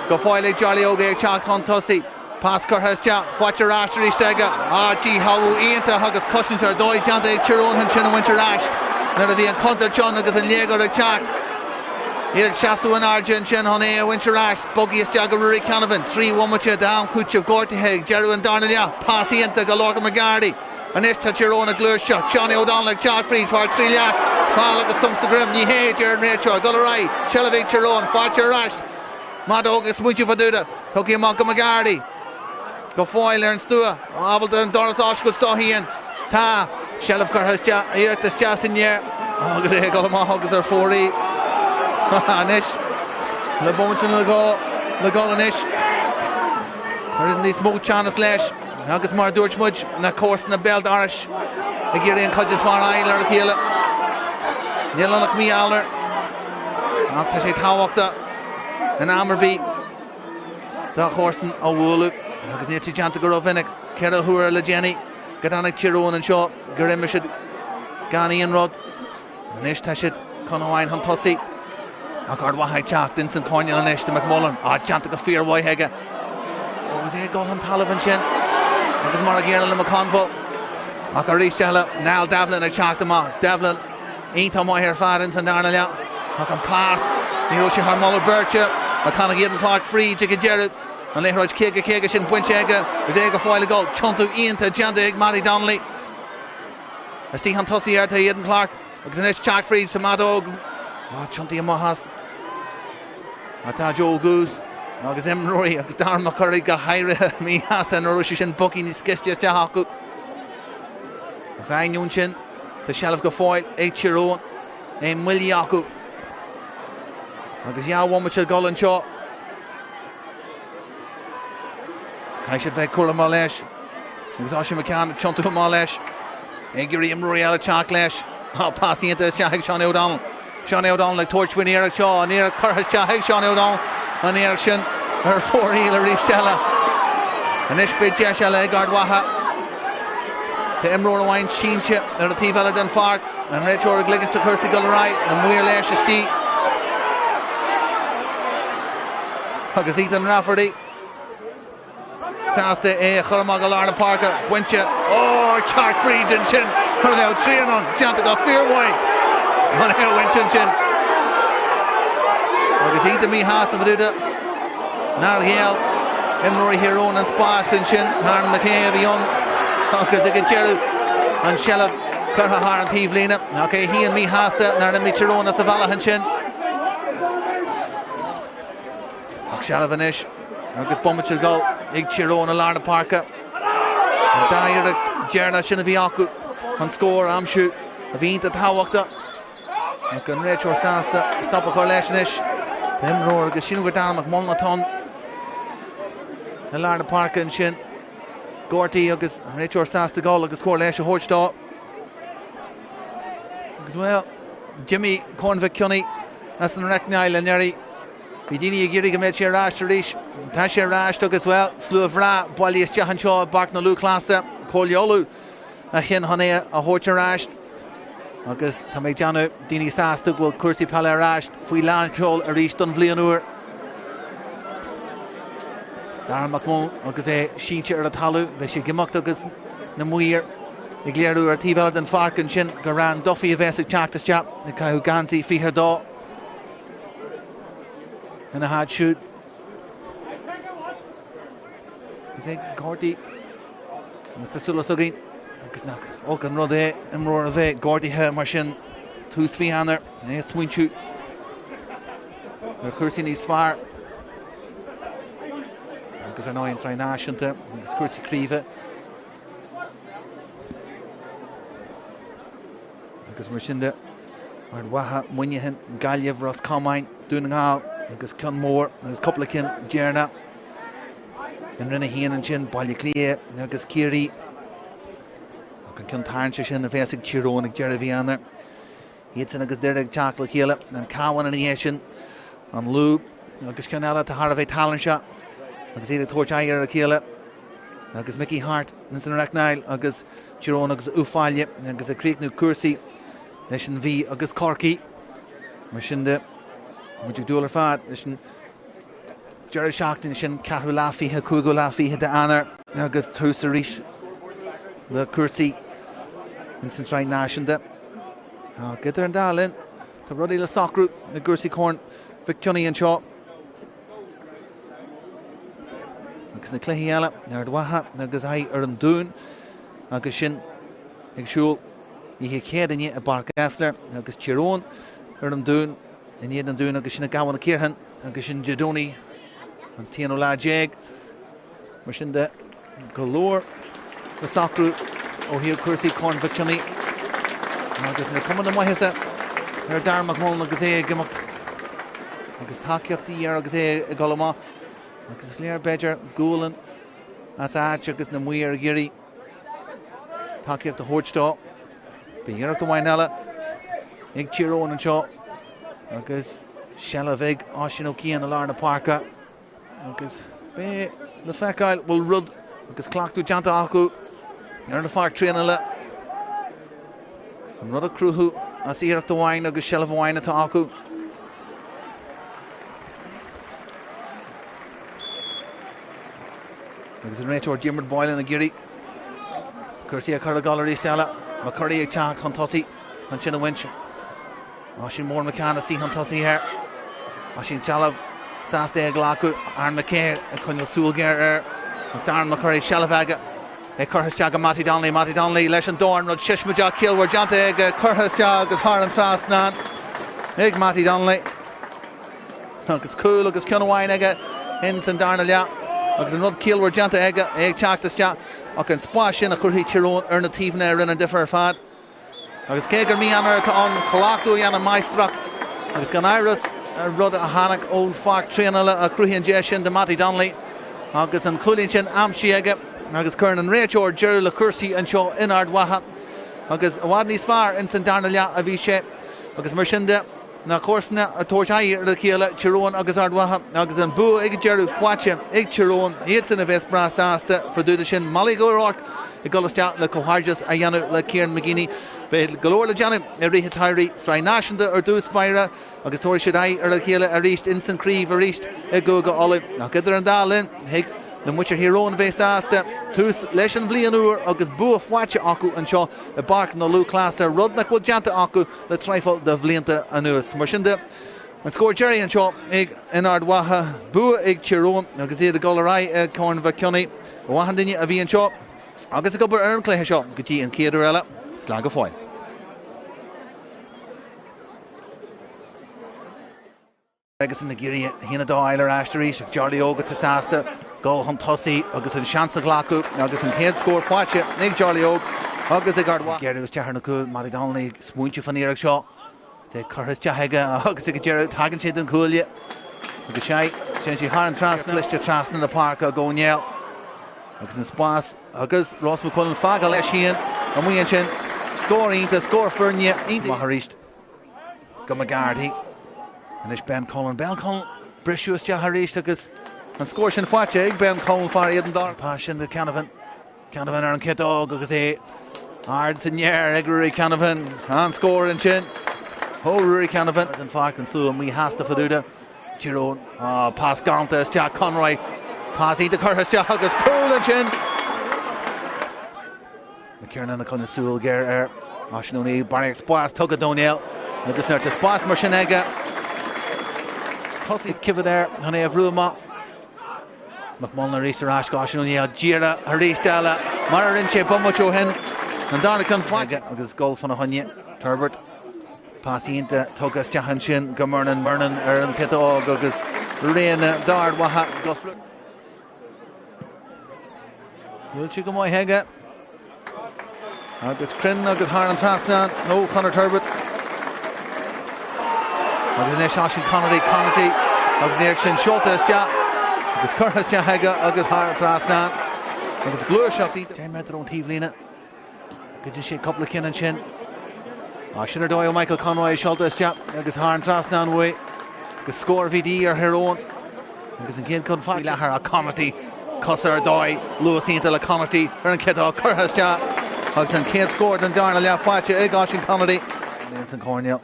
go fóill ag Jarly Óg é ag teacht chun tosaigh. Pas curtha isteach, faighte ar ais arís aige. Ah, díshealbhú iontach agus cosaint ar dóigh déanta ag Tír Eoghain ansin a bhaint ar ais nuair a bhí an chontúirt ann agus an liathróid ag teacht. Iad ag seasamh in airde ansin chun é a bhaint ar ais. Bogtha isteach go Ruairí Canavan. 3 bhomaite d'am cúitimh gortaithe ag deireadh an darna leath. Pas iontach go Lorcan McGarty. Anois tá Tír Eoghain ag gluaiseacht. Seánie O'Donnell ag teacht fríd thar 3 leath. Feall agus sonc sa droim. Ní hé, a deir an réiteoir. Dul ar aghaidh. Seilbh ag Tír Eoghain. Faighte ar ais. Matt Óg ag smaointiú fá dtaobh de. Tugtha amach go McGarty. Go fóill ar an stua. Ábalta an doras a oscailt dó féin. Tá seilbh curtha isteach, iarracht isteach san aer agus é ag dul amach agus ar fóraoil anois. Le bomaite le dhul le dhul anois. Níos mó teannas leis agus mar a dúirt muid, na comharsana béal dorais ag iarraidh an chuid is fearr a fháil ar a chéile. Níl ann ach mí Eanáir ach tá sé tábhachtach in am ar bith. Do chomharsan a bhualadh agus níl sé déanta go rómhinic. 4 huaire le déanaí go dtáinig Tír Eoghain anseo gur imigh siad gan aon rud. Anois tá siad ceann amháin chun tosaigh ach Ard Mhacha ag teacht ins an choirnéal anois do McMullen. Á, déanta go fíormhaith aige. Agus é ag dul chun talaimh ansin agus mar a gcéanna le McConville. Ach arís eile, Niall Devlin ag teacht amach. Devlin. Iontach maith ar fad ins an darna leath ach an pas, ní raibh sé thar moladh beirte ach tháinig Aidan Clarke fríd ag an deireadh. An liathróid 50 50 sin bainte aige agus é go fóill ag dul. Tiontú iontach déanta ag Mattie Donnelly. Istigh chun tosaigh air tá Aidan Clarke agus anois teacht fríd sa Matt Óg. Á, tiontaithe amach as. Tá Joe Goose agus imreoirí agus Darren McCurry go háirithe míshásta nach raibh sé sin bogtha níos gaiste isteach acu. Ach ainneoin sin, Tá seilbh go fóill ag Tír Eoghain, é moillithe acu agus 2 bhomaite le dul anseo. Caithfidh siad bheith cúramach leis agus Oisín McCann ag tiontú amach leis. Ag iarraidh imreoirí eile teacht leis. Tá pas iontach isteach ag Seánie O'Donnell. Seánie O'Donnell ag tabhairt faoin iarracht seo, an iarracht curtha isteach ag Seánie O'Donnell, an iarracht sin ar fóraoil arís eile. Anois beidh deis eile ag Ard Mhacha. Tá imreoir amháin sínte ar an taobh eile den pháirc, an réiteoir ag ligint do chúrsaí dul ar aghaidh, na maoir leis istigh. Agus Ethan Rafferty. Sásta é a chur amach go lár na páirce. Bainte. Ó, teacht fríd ansin mar a bheadh trian ann. Déanta go fíormhaith chun é a bhaint ansin. Agus iad míshásta fá dtaobh de nár ghéill imreoirí Thír Eoghain an spás ansin. Aaron McKay a bhí ann agus ag an deireadh an tseilbh curtha thar an taobhlíne. Ach é féin míshásta nár imigh Tír Eoghain as a bhealach ansin. Ach seilbh anois agus bomaite le dhul ag Tír Eoghain i lár na páirce. An dá iarracht deireanach sin a bhí acu chun scór a aimsiú a bhí iontach tábhachtach. Ach an réiteoir sásta stop a chur leis anois. Tá imreoir agus sílim gur Darren McMullen atá ann i lár na páirce ansin. Gortaithe agus an réiteoir sásta dul agus cóir leighis a thabhairt dó. Agus bhuel, d'imigh Corn Mhic Cionnaith as an Rathneil anuraidh. Bhí daoine ag iarraidh go mbeadh sé ar ais arís. Tá sé ar ais agus, bhuel, slua bhreá bailithe isteach anseo i bPáirc na Lúthchleasa. Comhairle Uladh a chinn chun é a thabhairt ar ais agus tá mé ag déanamh daoine sásta go bhfuil cúrsaí peile ar ais faoi lánseol arís don bhliain úr. Darren McMullen agus é sínte ar an talamh, beidh sé ag imeacht agus na maoir ag léiriú ar taobh eile den pháirc ansin gur Ryan Duffy a bheas ag teacht isteach ag caitheamh geansaí 22. Ina háit siúd is é gortaithe agus tá súil againn agus nach olc an rud é imreoir a bheith gortaithe mar sin tús mhí Eanáir é ag smaointiú ar chúrsaí níos fearr agus ar ndóigh an tsraith náisiúnta agus cúrsaí craoibhe. Agus mar sin de, Ard Mhacha, Muineachán, Gaillimh, Ros Comáin, Dún na nGall agus ceann mór agus cúpla ceann deireanach i Roinn 1 ansin, Baile Átha Cliath agus Ciarraí. Ach an ceann tarraingte sin a bheas ag Tír Eoghain ag deireadh mhí Eanáir. Iadsan agus Doire ag teacht le chéile, an Cabhán ina dhiaidh sin, an Lú agus ceann eile atá thar a bheith tarraingteach agus iad ag tabhairt aghaidh ar a chéile. Agus Mickey Harte ins an Rathneil agus Tír Eoghain agus Uíbh Fhailí agus ag críochnú cúrsaí. leis an Mhí agus Corcaigh. Mar sin de, muid ag dúil ar fad leis an deireadh seachtaine sin, ceathrú lá fiche, cúigiú lá fiche d'Eanáir agus tús arís le cúrsaí ins an tSraith Náisiúnta. Ach idir an dá linn, tá rudaí le socrú i gcúrsaí Corn Mhic Cionnaith anseo. Agus na cluichí eile, Ard Mhacha agus aghaidh ar an Dún agus sin ag siúl oíche Chéadaoine i bPáirc Esler agus Tír Eoghain ar an Dún in éadan an Dúin agus sin i gCabhán Caorthainn agus sin Dé Domhnaigh an t-aonú lá déag. Mar sin de, go leor le socrú ó thaobh cúrsaí Corn Mhic Cionnaith agus na cuma na maitheasa ar Darren McMullen agus é ag imeacht agus tacaíochtaí air agus é ag dul amach agus is léir b'fhéidir gualainn as áit agus na maoir ag iarraidh tacaíocht a thabhairt dó. Beidh iarracht amháin eile ag Tír Eoghain anseo agus seilbh ag Oisín Ó Ciain i lár na páirce agus beidh le feiceáil bhfuil rud agus cleachtadh déanta acu ar an pháirc traenála an rud a chruthú as iarracht amháin agus seilbh amháin atá acu. Agus an réiteoir Diarmuid Boylan ag iarraidh cúrsaí a chur ag dul arís eile. McCurry ag teacht chun tosaigh ansin a bhaint. Oisín Mór McCann istigh chun tosaigh air. Oisín seilbh sásta é a ghlacadh. Aaron McKay ag coinneáil súil ghéar air. Ach Darren McCurry seilbh aige. É curtha isteach go Mattie Donnelly. Mattie Donnelly leis an dorn, rud siosmaideach ciallmhar déanta aige. Curtha isteach agus thar an trasnán ag Mattie Donnelly. Agus cúl agus ceann amháin aige ins an darna leath agus an rud ciallmhar déanta aige, é ag teacht isteach ach an spás sin a chruthaigh Tír Eoghain ar na taobhanna a rinne an difear ar fad. Agus cé gur mí Eanáir atá ann, cleachtadh a dhéanamh máistreacht agus gan amhras rud a tháinig ón pháirc traenála a chruthaigh an deis sin do Mattie Donnelly agus an cúilín sin aimsithe aige agus cuireann an réiteoir deireadh le cúrsaí anseo in Ard Mhacha agus i bhfad níos fearr ins an darna leath a bhí sé agus mar sin de. Na comharsana ag tabhairt aghaidh ar a chéile, Tír Eoghain agus Ard Mhacha, agus an bua ag an deireadh faighte ag Tír Eoghain, iadsan a bheas breá sásta fá dtaobh de sin. Molly O'Rourke ag dul isteach le comhghairdeas a dhéanamh le Kieran McGeeney. Beidh go leor le déanamh i rith an tsamhraidh, Sraith Náisiúnta ar dtús báire agus tabharfaidh siad aghaidh ar a chéile arís ins an chraobh arís i gCúige Uladh. Ach idir an dá linn, thig le muintir Thír Eoghain bheith sásta tús leis an bhliain úr agus bua faighte acu anseo i bPáirc na Lúthchleasa, rud nach bhfuil déanta acu le traidhfil de bhlianta anuas. Mar sin de, an scór deiridh anseo ag in Ard Mhacha, bua ag Tír Eoghain agus iad ag dul ar aghaidh i gCorn Mhic Cionnaith. Ó achan duine a bhí anseo agus ag obair ar an chluiche seo go dtí an chéad uair eile, slán go fóill. Agus ag iarraidh 1-2 a fháil ar ais arís ach Jarly Óg atá sásta dul chun tosaigh agus an seans a ghlacadh agus an chéad scór faighte ag Jarly Óg agus ag Ard Mhacha. Ag géarú isteach ar na cúil, Mattie Donnelly ag smaointiú faoin iarracht seo. Is é curtha isteach aige agus ag an deireadh tagann sé don chuaille agus sé, téann sé thar an trasnán, cliste trasna na páirce ag Ó Néill agus an spás agus Ross McQuillan fágtha leis féin amuigh ansin. Scór iontach, scór foirne iontach. Maith arís. Go McGarty. Anois Ben Cullen. Ben Cullen briseadh isteach arís agus an scór sin faighte ag Ben Cullen fear Éadan Dara. Pas sin go Canavan. Canavan ar an chiotóg agus é ard san aer ag Ruairí Canavan. An scór ansin ó Ruairí Canavan. Den pháirc an slua míshásta fá dtaobh de. Tír Eoghain. Ah, pas galánta isteach Conroy. Pas iontach curtha isteach agus cúl ansin. McKiernan ag coinneáil súil ghéar ar Oisín O'Neill, barraíocht spáis tugtha d'O'Neill agus nuair atá spás mar sin aige, tosaigh Kivett air chun é a bhrú amach. McMullen arís ar ais go Oisín O'Neill, díreach arís eile mar a rinne sé bomaite ó shin. An darna ceann faighte agus goal fána choinne. Turbert, pas iontach tugtha isteach ansin go Murnin, Murnin ar an chiotóg agus Réanna d'Ard Mhacha go. Buailte go maith aige. Agus cruinn agus thar an trasnán ó Conor Turbitt. Agus anois Oisín Conaty, Conaty agus an iarracht sin seolta isteach agus curtha isteach aige agus thar an trasnán. Agus gluaiseacht iontach. 10 méadar ón taobhlíne. Goideann sé cúpla ceann ansin. Á, sin ar dóigh ó Michael Conroy seolta isteach agus thar an trasnán uaidh. Agus scór a bhí de dhíth ar Thír Eoghain. Agus an chéad ceann faighte ag Conaty. Cosa ar dóigh, luas iontach le Conaty ar an chiotóg curtha isteach. Agus an chéad scór den darna leath faighte ag Oisín Conaty. Ins an choirnéal.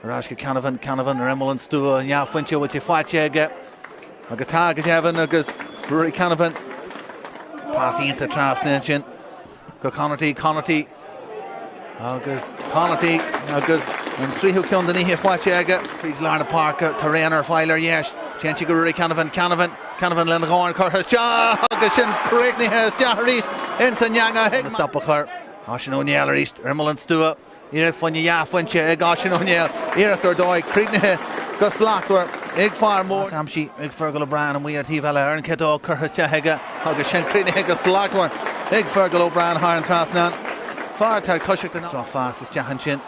Ar ais go Canavan, Canavan ar imeall an stua, an dea-phointe a bhfuil sé faighte aige agus tá go deimhin agus Ruairí Canavan. Pas iontach trasna ansin go Connarty, Connarty agus Connarty agus an tríú ceann den oíche faighte aige. Fríd lár na páirce, tá raon ar fáil ar dheis. Téann sé go Ruairí Canavan, Canavan, Canavan lena dhorn curtha isteach agus sin críochnaithe isteach arís ins an eangach. Stop a chur. Oisín Ó Néill arís ar imeall an stua. Iarracht fá choinne dhea-phointe ag Oisín Ó Néill. Iarracht ar dóigh críochnaithe go slachtmhar ag fear mór. Pas aimsithe ag Fergal O'Brien amuigh ar taobh eile ar an ciotóg curtha isteach aige agus sin críochnaithe go slachtmhar ag Fergal O'Brien thar an trasnán. Fear atá ag toiseacht an Drochphas isteach ansin.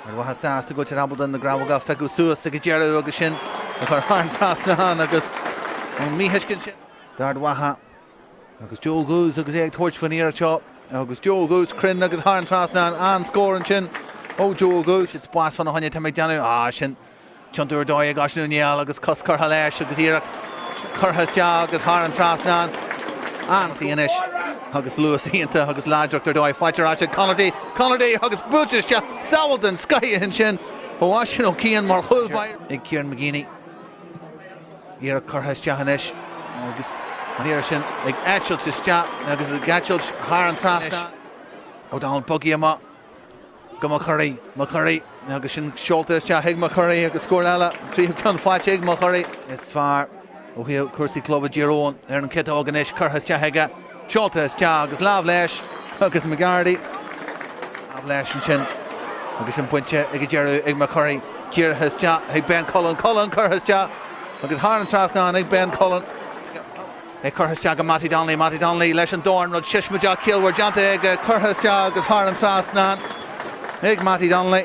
Ard Mhacha sásta go bhfuil siad ábalta na grabhóga a phiocadh suas ag an deireadh agus sin a chur thar an trasnán agus an míthuiscint sin d'Ard Mhacha. Agus Joe Goose agus é ag tabhairt faoin iarracht seo agus Joe Goose cruinn agus thar an trasnán, an-scór ansin ó Joe Goose. Siad spás fána choinne, tá mé ag déanamh, ah sin tiontú ar dóigh ag Oisín Ó Néill agus cos curtha leis agus iarracht curtha isteach agus thar an trasnán. An-scór anois agus luas iontach agus láidreacht ar dóigh faighte ar ais ag Connarty, Connarty agus buailte isteach, sábháil den scoith ansin ó Oisín Ó Ciain mar chúl báire. Ag Kieran McGeeney. Iarracht curtha isteach anois agus an iarracht sin ag eitilt isteach agus ag eitilt thar an trasnán. O'Donnell bogtha amach go McCurry, McCurry agus sin seolta isteach ag McCurry agus scór eile, tríú ceann faighte ag McCurry. Is fearr ó thaobh cúrsaí club i dTír Eoghain ar an chiotóg anois curtha isteach aige, seolta isteach agus lámh leis agus McGarty. Lámh leis ansin agus sin bainte ag an deireadh ag McCurry. Dírithe isteach ag Ben Cullen, Cullen curtha isteach agus thar an trasnán ag Ben Cullen. É curtha isteach go Mattie Donnelly, Mattie Donnelly leis an dorn, rud siosmaideach ciallmhar déanta aige, curtha isteach agus thar an trasnán ag Mattie Donnelly.